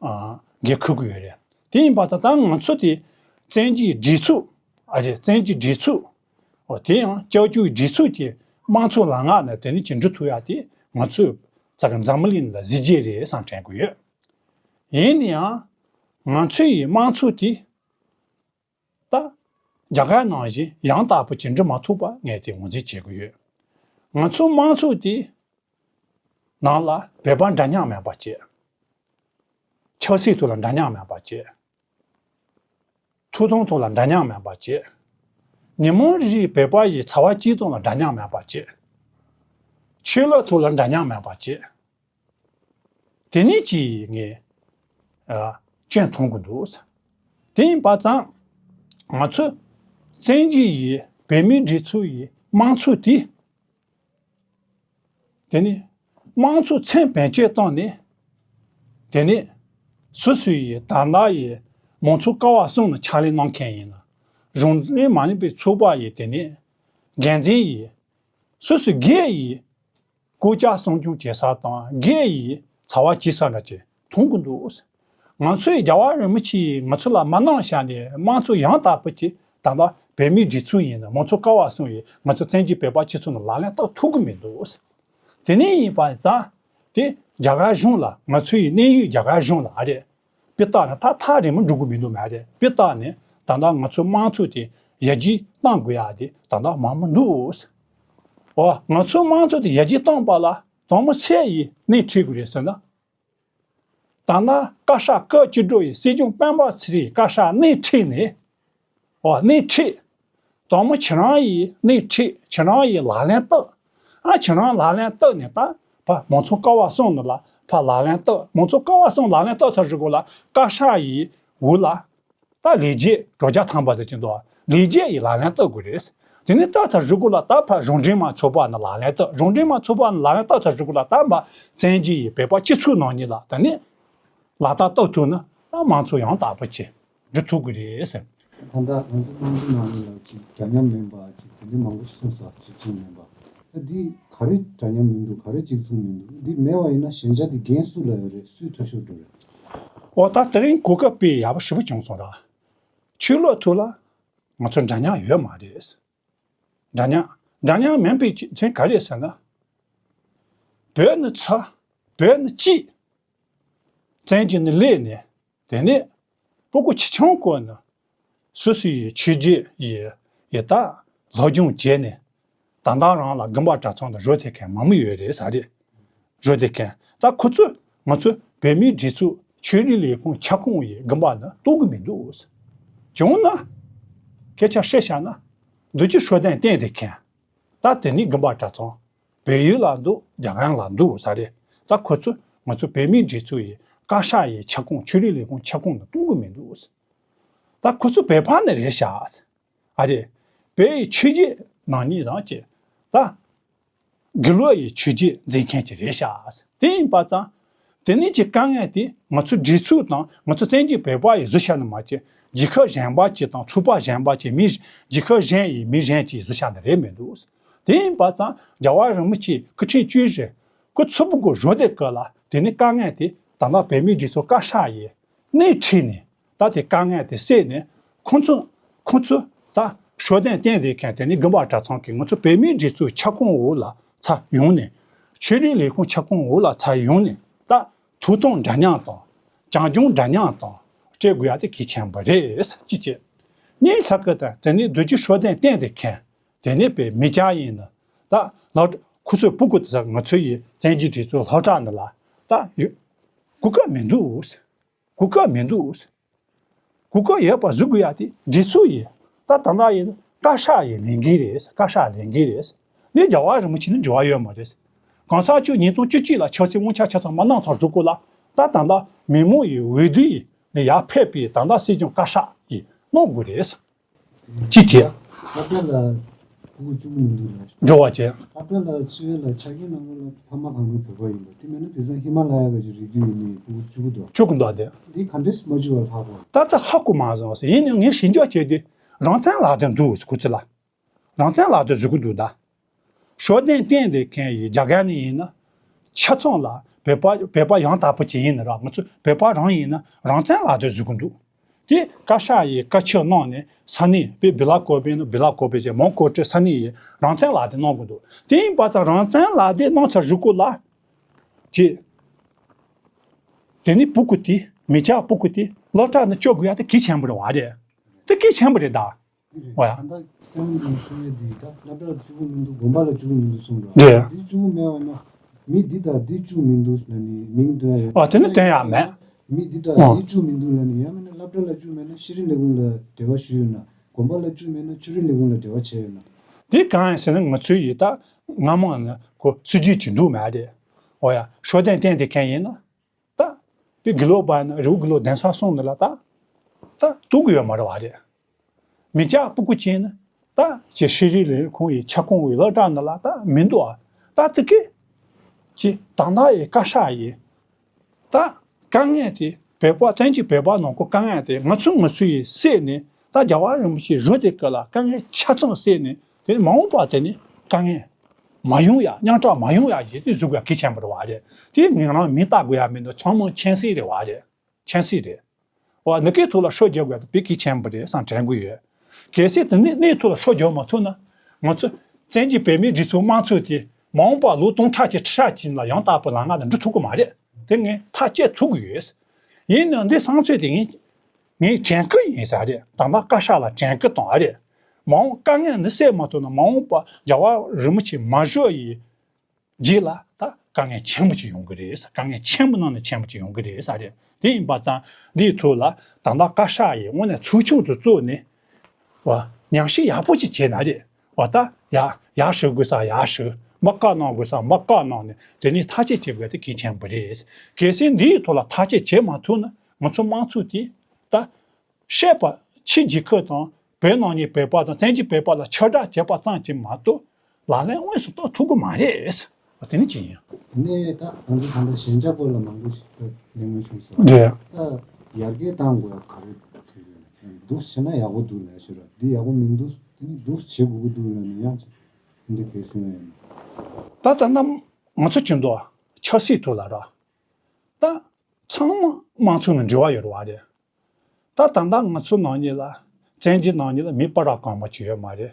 ཨ། འགན་ཁུར་གྱི་ཡོད་རེད། དེ་ཡིན་པ་ཙང་ད་ང་ཚོ་དེ་བཙན་བྱོལ་སྒྲིག་འཛུགས། ཨ་རེད། བཙན་བྱོལ་སྒྲིག་འཛུགས། ཨོ། དེ་ཡང་སྐྱབས་བཅོལ་སྒྲིག་འཛུགས་ཀྱི་དམངས་གཙོ་ལམ་ཁ་ནས་དེ་ནས་ཅིག་འགྲོ་ཐུབ་ཡ་དེ་ང་ཚོས་ཙག་གི་འཛམ་གླིང་ལ་གཟི་བརྗིད་རེད་བསམ་དྲན་གྱི་ཡོད། ཡིན་ན་ཡང་ང་ཚོའི་དམངས་གཙོ་དེ་ད་རྒྱ་གར་ནང་བཞིན་ཡང་དག་པོ་ཅིག་འགྲོ་མ་ཐུབ་པ་ངས་དེ་ངོས་འཛིན་བྱེད་ཀྱི་ཡོད། ང་ཚོའི་དམངས་གཙོ་དེ་ནང་ལ་བོད་པ་འདྲ་མཉམ་མེད་པ་བྱས། ཆབ་སྲིད་ཐོག་ལ་འདྲ་མཉམ་མེད་པ་བྱས། ཐོབ་ཐང་ཐོག་ལ་འདྲ་མཉམ་མེད་པ་བྱས། མི་མང་རིགས་བོད་པ་ཡི་འཚོ་བ་སྐྱེལ་སྟངས་ལ་འདྲ་མཉམ་མེད་པ་བྱས། ཆོས་ལུགས་ཐོག་ལ་འདྲ་མཉམ་མེད་པ་བྱས། དེ་ནས་ཅིག་ངས་ཨ། སྐྱོན་མཐོང་གི་འདུག། དེ་ཡིན་པ་ཙང་ང་ཚོ་བཙན་བྱོལ་ཡི་བོད་མིའི་སྒྲིག་འཛུགས་ཡི་དམངས་གཙོ་དེ། དེ་ནས་དམངས་གཙོ་མཚན་བེད་སྤྱོད་བཏང་ནས། དེ་ནས་སོ་སོ་ཡི་ད་ལྟ་ཡི་མང་ཚོགས་ཀ་བ་གསུམ་ལ་ཕྱག་ལས་གནང་མཁན་ཡིན་ན། གཞུང་འབྲེལ་མ་ཡིན་པའི་ཚོགས་པ་ཡི་དེ་ནས་འགན་འཛིན་ཡི་སོ་སོའི་སྒེར་ཡི་སྐོར་ལྕག་སྲུང་སྐྱོང་བྱེད་ས་དང་སྒེར་ཡི་ཚ་བ་བྱེད་ས་འདྲ་ཅིག་མཐོང་གི་འདུག། ང་ཚོའི་རྒྱལ་བ་རིན་པོ་ཆེ་ཡིས་ང་ཚོ་ལ་མ་གནང་བཞག་ནས་དམངས་གཙོ་ཡང་དག་པོ་ཅིག་ད་ལྟ་བོད་མིའི་སྒྲིག་འཛུགས་ཡིན་ན་མང་ཚོགས་ཀ་བ་གསུམ་ཡིས་ང་ཚོ་བཙན་བྱོལ་བོད་པ་སྤྱི་ཚོགས་ནང་ལག་ལེན་བསྟར་ཐུབ་ཀྱི་མི་འདུག། དེ་ནས་ཡིན་པ་ཙང་དེ་རྒྱ་གར་གཞུང་ལ་ང་ཚོའི་གནས་ཡུལ་རྒྱ་གར་གཞུང་ལ་ཨ་རེད། དཔེ་བལྟས་ན་ད་ཐག་རིང་མོ་འགྲོ་གི་མི་འདུག་མ་རེད། དཔེ་བལྟས་ནས་ད་ལྟ་ང་ཚོའི་དམངས་གཙོ་དེ་ཡར་རྒྱས་གཏང་དགོས་ཡ་དེ་ད་ལྟ་མང་མོ་འདུག། འོ་ང་ཚོའི་དམངས་གཙོ་དེ་ཡར་རྒྱས་གཏང་པ་ལ་དང་པོ་སུ་ཡིས་སྣེ་ཁྲིད་དགོས་རེད་ཟེར་ན། ད་ལྟ་བཀའ་ཤག་སྐབས་བཅུ་དྲུག་ཡི་སྲིད་སྐྱོང་སྤེན་པ་ཚེ་རིང་བཀའ་ཤག་སྣེ་ཁྲིད་ནས། འོ་སྣེ་ཁྲིད། དང་པོ་ཁྱེད་རང་ཡིས་སྣེ་ཁྲིད། ཁྱེད་རང་ཡིས་ལག་ལེན་བསྟར། ཨ་ཁྱེད་རང་ལག་ལེན་བསྟར་ནས་ད་ཕ་མང་ཚོགས་ཀ་བ་གསུམ་ནང་ལ་ཕ་ལག་ལེན་བསྟར། མང་ཚོགས་ཀ་བ་གསུམ་ལག་ལེན་བསྟར་ཚར་རྗེས་གོ་ལ་བཀའ་ཤག་ཡི་འོག་ལ་ད་ལས་བྱེད་དྲུག་བརྒྱ་ཐམ་པ་ཟེར་གྱི་འདུག། ལས་བྱེད་ཡི་ལག་ལེན་བསྟར་དགོས་རེད། དེ་ནས་བསྟར་ཚར་རྗེས་གོ་ལ་ད་ཕ་གཞུང་འབྲེལ་མ་ཚོགས་པ་ནང་ལག་ལེན་བསྟར། གཞུང་འབྲེལ་མ་ཚོགས་པ་ནང་ལག་ལེན་བསྟར་ཚར་རྗེས་གོ་ལ་ད་ཕ་བཙན་བྱོལ་ཡི་བོད་པ་སྤྱི་ཚོགས་ནང་ཉིད་ལ་ད་ནི་ལག་བསྟར་བསྟར་ཐུབ་ན་ད་མང་གཙོ་ཡང་དག་པོ་ཅིག་འགྲོ་ཐུབ་ཀྱི་རེད་ཟེར། ད་ལྟ་ང་ཚོ་དམངས་གཙོ་ནང་ལ་ཅིག་འདྲ་མཉམ་མིན་པ་ཅིག་དེ་འདྲ་མང་པོ་ཞིག་གསུངས་སོང་། གཅིག་མཚུངས་མིན་པ། ད་འདི་ག་རེ་འདྲ་མཉམ་མི་འདུག། ག་རེ་གཅིག་མཚུངས་མི་འདུག། འདི་མེད་པ་ཡིན་ན་ཞན་ཆ་འདི་འགན་སུ་ལ་ཡོད་རེད། སུས་འཐུས་ཤོར་འགྲོ་རེད། འོ་ད་དེ་རིང་གོ་སྐབས་དཔེ་ཡག་པོ་ཞེ་པོ་བྱུང་སོང་ར། ཆོས་ལུགས་ཐོག་ལ་ང་ཚོ་འདྲ་མཉམ་ཡོད་མ་རེད། འདྲ་མཉམ། འདྲ་མཉམ་མིན་པའི་རྐྱེན་ག་རེ་ཟེར་ན། བོད་ནི་ཚ། བོད་ནི་སྐྱིད། བཙན་བྱོལ་ནས་སླེབས་ནས། དེ་ནས་སྤུ་གུ་ཆུང་ཆུང་སྒང་ནས་སོ་སོ་ཡི་ཆོས་བརྒྱུད་ཡི་ཡི་ད་སློབ་སྦྱོང་བྱས་ནས་ད་ལྟ་རང་ལ་དགོན་པ་གྲྭ་ཚང་དུ་འགྲོ་བསྡད་མཁན་མང་པོ་ཡོད་རེད་ཟེར་རེད། འགྲོ་བསྡད་མཁན་ད་ཁོ་ཚོས་ང་ཚོ་བོད་མིའི་སྒྲིག་འཛུགས་ཆོས་རིག་ལས་ཁུངས་ཁྱབ་ཁོངས་ཡི་དགོན་པ་ནང་གཏོགས་ཀྱི་མི་འདུག། བྱུང་ན་སྐད་ཆ་བཤད་བཞག་ན་རྡོ་རྗེ་ཤུགས་ལྡན་བསྟེན་བསྡད་མཁན། ད་དེ་ནི་དགོན་པ་གྲྭ་ཚང་བལ་ཡུལ་ལ་འདུག། རྒྱ་གར་ལ་འདུག་ཟེར་རེད། ད་ཁོ་ཚོ་ང་ཚོ་བོད་མིའི་སྒྲིག་འཛུགས་ཡི་བཀའ་ཤག་ཡི་ཁྱབ་ཁོངས་ཆོས་རིག་ལས་ཁུངས་ཁྱབ་ཁོངས་ནང་གཏོགས་ཀྱི་མི་འདུག། ད་ཁོ་ཚོ་བོད་པ་ནི་རེད་ཤག། ཨ་རེད། བོད་ཡི་ཆོས་བརྒྱུད་ནང་ནས་རང་བྱས། ད་དགེ་ལུགས་ཡི་ཆོས་བརྒྱུད་འཛིན་མཁན་ཅིག་རེད་ཤག། དེ་ཡིན་པ་ཙང་། དེ་ནས་ཀྱི་དཀའ་ངལ་དེ་ང་ཚོ་སྒྲིག་འཛུགས་དང་ང་ཚོ་བཙན་བྱོལ་བོད་པ་ཡིས་བཟོས་བཞག་ནི་མ་གཏོགས་རྒྱལ་ཁབ་གཞན་པ་ཅིག་དང་ཚོགས་པ་གཞན་པ་ཅིག་མི་རྒྱལ་ཁབ་གཞན་ཡི་མི་གཞན་ཅིག་བཟོས་བཞག་ནི་རེད་མི་འདུག། དེ་ཡིན་པ་ཙང་རྒྱལ་བ་རིན་པོ་ཆེ་སྐུ་ཕྲེང་བཅུ་བཞི་སྐུ་ཚེ་སྤུ་གུ་བཞུགས་དུས་སྐབས་ལ་དེ་ནི་དཀའ་ངལ་དེ་ད་ལྟ་བོད་མིའི་སྒྲིག་འཛུགས་བཀའ་ཤག་ཡིས་སྣེ་ཁྲིད་ནས། ད་དེ་དཀའ་ངལ་དེ་བསལ་ནས་ཁོང་ཚོ་ཁོང་ཚོ་ད་ཤུགས་ལྡན་བསྟེན་བསྡད་མཁན་དེ་ནི་དགོན་པ་གྲྭ་ཚང་གིས་ང་ཚོ་བོད་མིའི་སྒྲིག་འཛུགས་ཁྱབ་ཁོངས་འོག་ལ་ཚུར་ཡོང་ནས། ཆོས་རིག་ལས་ཁུངས་ཁྱབ་ཁོངས་འོག་ལ་ཚུར་ཡོང་ནས་ད་ཐོབ་ཐང་འདྲ་མཉམ་དང་བྱམས་སྐྱོང་འདྲ་མཉམ་དང་སྤྲད་དགོས་ཡ་དེ་གལ་ཆེན་པོ་རེད་ཟེར་གཅིག་བྱས། གཉིས་ཚ་ཀི་ད་དེ་ནི་རྡོ་རྗེ་ཤུགས་ལྡན་བསྟེན་བསྡད་མཁན་དེ་ནི་བོད་མི་སྐྱ་ཡིན་ན་ད་ལགས། ཁོ་ཚོའི་སྤུ་གུ་དེ་ཚོ་ང་ཚོ་ཡི་བཙན་བྱོལ་སྒྲིག་འཛུགས་སློབ་གྲྭ་ནང་ལ་ད་ཡོད། གོ་སྐབས་མི་འདུག། གོ་སྐབས་མི་འདུག། གོ་སྐབས་ཡོད་པ་བཟོ་དགོས་ཡ་དེ་སྒྲིག་འཛུགས་ཡིན། ད་ད་ལྟ་ཡིན་བཀའ་ཤག་ཡི་ལས་འགན་རེད། བཀའ་ཤག་ལས་འགན་རེད། འདི་རྒྱལ་བ་རིན་པོ་ཆེ་ནི་འབྲེལ་བ་ཡོད་མ་རེད། གོང་ས་མཆོག་ཉིས་སྟོང་བཅུ་གཅིག་ལ་ཆབ་སྲིད་དབང་ཆ་ཆ་ཚང་མ་གནང་ཚར་རྗེས་གོ་ལ་ད་ད་ལྟ་མི་མང་ཡི་འོས་བསྡུ་ཡི་ནས་ཡར་ཕེབས་པའི་ད་ལྟ་སྲིད་སྐྱོང་བཀའ་ཤག་ཡིས་གནང་དགོས་རེད། ཅི་བྱེད། སློབ་གྲྭ་ལ་ཕྲུ་གུ་བཅུ་དགུ་མི་འདུག་ལ། འགྲོ་བ་བྱེད། སློབ་གྲྭ་ལ་ཚུད་ཡས་ལ་ཆ་རྐྱེན་ནང་ལ་ཕ་མ་གང་ག་བོད་པ་ཡིན་པ་དེ་མིན་ན་དེང་སང་ཧི་མ་ལ་ཡ་ག་ཅིག་རི་རྒྱུད་ཡིན་ནའི་ཕྲུ་གུ་བཅུ་དགུ་འདུག། བཅུ་དགུ་འདུག་དེ། འདི་ག་འདྲས་མ་བཅུ་བ་ལྷག་པ། ད་ལྟ་ཧ་གོ་མ་སོང་ཟེར་ཡིན་ནའི་ངས་ཞིབ་འཇུག་བྱས་དུས་རང་བཙན་ལག་དེབ་འདུག་ཟེར་ཁོ་ཚོ་ལ། རང་བཙན་ལག་དེབ་བཟོ་གི་འདུག་ད། ཤུགས་ལྡན་བསྟེན་བསྡད་མཁན་ཡི་རྒྱ་གར་ནས་ཡིན་ན། ཆ་ཚང་ལ་བོད་པ་བོད་པ་ཡང་དག་པོ་ཅིག་ཡིན་ན་ར་ང་ཚོ་བོད་པ་རང་ཡིན་ན་རང་བཙན་ལག་དེབ་བཟོ་གི་འདུག། དེ་བཀའ་ཤག་ཡིས་བཀའ་ཁྱབ་གནང་ནས་ས་གནས་དཔེ་བི་ལ་ཀོ་པེ་ན་བི་ལ་ཀོ་པེ་བྱས་མོན་གྷོ་ཁྲི་ས་གནས་ཡིས་རང་བཙན་ལག་དེབ་གནང་གི་འདུག། དེ་ཡིན་པ་ཙང་རང་བཙན་ལག་དེབ་གནང་ཚར་རྗེས་གོ་ལ། ཅེས། དེ་ནི་སྤུ་གུ་དེ་མི་སྐྱ་སྤུ་གུ་དེ་སློབ་གྲྭ་ནས་བསྐྱོད་དགོས་ཡ་དེ་གལ་ཆེན་པོ་རེད་བ་རེད། དེ་གལ་ཆེན་པོ་རེད་ད། འདི་རེད། འོ་ཡ། ད་ལྟ་ཁྱེད་རང་གིས་གསུང་ཡས་འདི་ད་སློབ་གྲྭར་བཅུ་དགུ་མི་འདུག། དགོན་པ་ལ་བཅུ་དགུ་མི་འདུག་གསུངས་རོགས། རེད། འདི་བཅུ་དགུ་མེད་པ་ན་མི་འདི་དང་འདི་བཅུ་མི་འདུག་ཟེར་ནས་མིང་འདོན་ཡ་ཡོད། ཨ་དེ་ནི་འདོན་ཡ་མེད། མི་འདི་དང་ཨོ་འདི་བཅུ་མི་འདུག་ལབ་ནས་ཡང་མིན་ན་སློབ་གྲྭ་ལ་བཅུ་མེད་ན་ཤེས་རིག་ལས་ཁུངས་ལ་འབྲེལ་བ་ཞུས་ཡོད་ན། དགོན་པ་ལ་བཅུ་མེད་ན་ཆོས་རིག་ལས་ཁུངས་ལ་འབྲེལ་བ་བྱས་ཡོད་ན། འདི་གང་ཡིན་ཟེར་ན་ང་ཚོའི་ཡི་ད་སྔ་མོ་ནས་ཁོ་སྲིད་ཇུས་ཅིག་འདུག་མེད་རེད། ཨོ་ཡ་ཤུགས་ལྡན་བསྟེན་བསྡད་མཁན་ཡིན་ན། ད། དེ་དགེ་ལུགས་པ་ཡིན་ན་རི་བོ་དགེ་ལུགས་གདན་ས་གསུམ་ནང་ལ་ད། ད་གཏོགས་ཀྱི་ཡོད་མ་རེད་བ་རེད། མི་སྐྱ་སྤུ་གུ་ཅིག་ཡིན་ན་ད་ཅིག་ཤེས་རིག་ལས་ཁུངས་ཡི་ཁྱབ་ཁོངས་ཡི་སློབ་གྲྭ་ནང་ལ་ད་མི་འདུག་ཨ། ད་དེ་གི་ཅིག་ད་ལྟ་ཡི་བཀའ་ཤག་ཡི་ད་ དཀའ་ངལ་དེ་བོད་པ་བཙན་གྱིས་བོད་པ་ནང་ཁུལ་དཀའ་ངལ་དེ་ང་ཚོ་ང་ཚོ་ཡིས་བསལ་ནས། ད་རྒྱལ་བ་རིན་པོ་ཆེ་བཞུགས་དེ་སྐབས་ལ་དཀའ་ངལ་ཆ་ཚང་བསལ་ནས། དེ་ནས་མ་འོངས་པ་དེ་ནི་དཀའ་ངལ་མ་ཡོང་ཡ། རྙོག་དྲ་མ་ཡོང་ཡ་བྱས་ཏེ་བཟོ་དགོས་གལ་ཆེན་པོ་རེད་བ་རེད། དེ་ངས་རང་མིང་བཏགས་དགོས་ཡ་མི་འདུག་ཚང་མ་མཁྱེན་གསལ་རེད་བ་རེད། མཁྱེན་གསལ་རེད། འོ་ནི་གའི་ཐོག་ལ་ཧྲོ་རྒྱག་དགོས་ཡ་དེ་དཔེ་གལ་ཆེན་པོ་རེད་བསམ་དྲན་གི་ཡོད། གལ་སྲིད་དེ་ནི་གནས་ཐོག་ལ་ཧྲོ་རྒྱག་མ་ཐུབ་ན། ང་ཚོ་བཙན་གྱིས་བོད་མིའི་སྒྲིག་འཛུགས་དམངས་གཙོ་དེ་མ་འོངས་པ་ལོ་སྟོང་ཕྲག་གཅིག་ཁྲི་ཕྲག་གཅིག་ལ་ཡང་དག་པའི་ལམ་ཁ་ལ་འགྲོ་ཐུབ་གི་མ་རེད། དེ་ངས་ཐག་བཅད་ཐུབ་གི་ཡོད། ཡིན་ནའང་འདི་བསམ་ཚུལ་དེ་ངས་ངས་དྲན་སྐུལ་ཡིན་ས་རེད། ད་ལྟ་བཀའ་ཤག་ལ་དྲན་སྐུལ་དང་ཨ་རེད། མ་འོངས་དཀའ་ངལ་འདི་སེལ་མ་ཐུབ་ན། མ་འོངས་པ་རྒྱལ་བ་རིན་པོ་ཆེ་མ་བཞུགས་ཡི་རྗེས་ལ་ད་དཀའ་ངལ་ཆེན་པོ་ཅིག་ཡོང་གི་རེད། དཀའ་ངལ་ཆེན་པོ་ནང་ནས་ཆེན་པོ་ཅིག་ཡོང་གི་རེད་ས་རེད། དེ་ཡིན་པ་ཙང་འདིའི་ཐོག་ལ་ད་ལྟ་བཀའ་ཤག་ཡིས་དངོས་གནས་ཚོགས་ཆུང་དུ་བཙུགས་ནས། བ། ཉམས་ཞིབ་ཡག་པོ་ཅིག་བྱས་ན་རེད། བ་ད་ཡ་ཡར་ཞུ་དགོས་ས་ཡར་ཞུ། མར་བཀའ་གནང་དགོས་ས་མར་བཀའ་གནང་ནས། དེ་ནས་ཐག་གཅོད་བྱེད་དགོས་དེ་གལ་ཆེན་པོ་རེད། གལ་སྲིད་འདིའི་ཐོག་ལ་ཐག་གཅོད་བྱེད་མ་ཐུབ་ན། ང་ཚོ་དམངས་གཙོ་དེ་ད་བཤད་པ་ཕྱི་རྒྱལ་ཁབ་དང་བོད་ནང་གི་བོད་པ་དང་བཙན་གྱིས་བོད་པ་ལ་ཁྱབ་བསྒྲགས་བྱས་པ་ཙམ་གྱིས་མ་གཏོགས། ལག་ལེན་དངོས་སུ་གཏོང་ཐུབ་ཀྱི་མ་རེད། དེ་ནི་ཅི་ཡིན། དེ་ནས་ད་ང་ཚོ་ད་ལྟ་ཞན་ཆ་སྐོར་ལ་མང་པོ་ཞིག་ད་གླེང་མོལ་བྱུང་སོང་། རེད། ད་ཡར་རྒྱས་གཏང་དགོས་ཡ་ག་རེ་ཐུག་ཡོད་ན། འདུག་བྱས་ན་ཡག་པོ་འདུག་ལབ་ཤོད་ར། འདི་ཡག་པོ་མི་འདུག་དེ་ནི་འདུག་བྱེད་དགོས་ཀྱི་འདུག་ལབ་ན་ཡང་ཅིག་འདི་གས་གསུང་ཡ་ཡིན། ད་ད་ལྟ་ང་ཚོ་ཅི་འདུག་ཆབ་སྲིད་ཐོག་ལ་ར། ད་ཚང་མ་དམངས་གཙོ་ནང་འབྲེལ་བ་ཡོད་རེད་བ་རེད། ད་ད་ལྟ་ང་ཚོ་ནང་ཉིད་ལ་བཙན་གྱི་ནང་ཉིད་ལ་མི་སྤུ་ར་གང་མང་ཅིག་ཡོད་མ་རེད།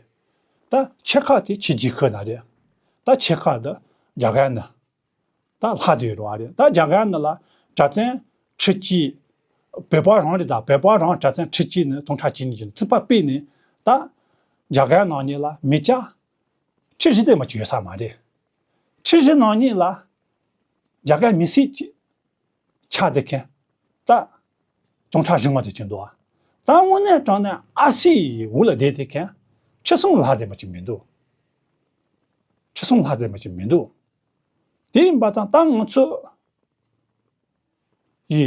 ད་ཕྱེད་ཀ་དེ་ཕྱི་རྒྱལ་ཁབ་ནང་རེད། ད་ཕྱེད་ཀ་དེ་རྒྱ་གར་ནང་ད་ལྷག་བསྡད་ཡོད་རེད་བ་རེད། ད་རྒྱ་གར་ནང་ལ་གྲྭ་བཙུན་ཁྲི་གཅིག་བོད་པ་རང་རེད། ད་བོད་པ་རང་གྲྭ་བཙུན་ཁྲི་གཅིག་ནས་སྟོང་ཕྲག་གཅིག་གཉིས་ཀྱི་ཐུག་པ་དཔེ་ནི། ད་རྒྱ་གར་ནང་ཉིད་ལ་མི་སྐྱ་ཁྲི་བཞི་ཙམ་མ་ཅིག་ཡོད་ས་མ་རེད། ཁྲི་བཞི་ནང་ཉིད་ལ་རྒྱ་གར་མི་སེར་གྱི་ཆགས་བསྡད་མཁན་ད་སྟོང་ཕྲག་བཞི་ལྔ་དེ་ཅིག་འདུག་ད་དངོས་གནས་དྲང་གནས་ཨ་སིའི་འོག་ལ་བསྡད་བསྡད་མཁན་ཁྲི་གསུམ་ལྷག་ཙམ་མ་ཅིག་མི་འདུག་ཁྲི་གསུམ་ལྷག་ཙམ་མ་ཅིག་མི་འདུག་དེ་ཡིན་པ་ཙང་ད་ང་ཚོ་ཡི་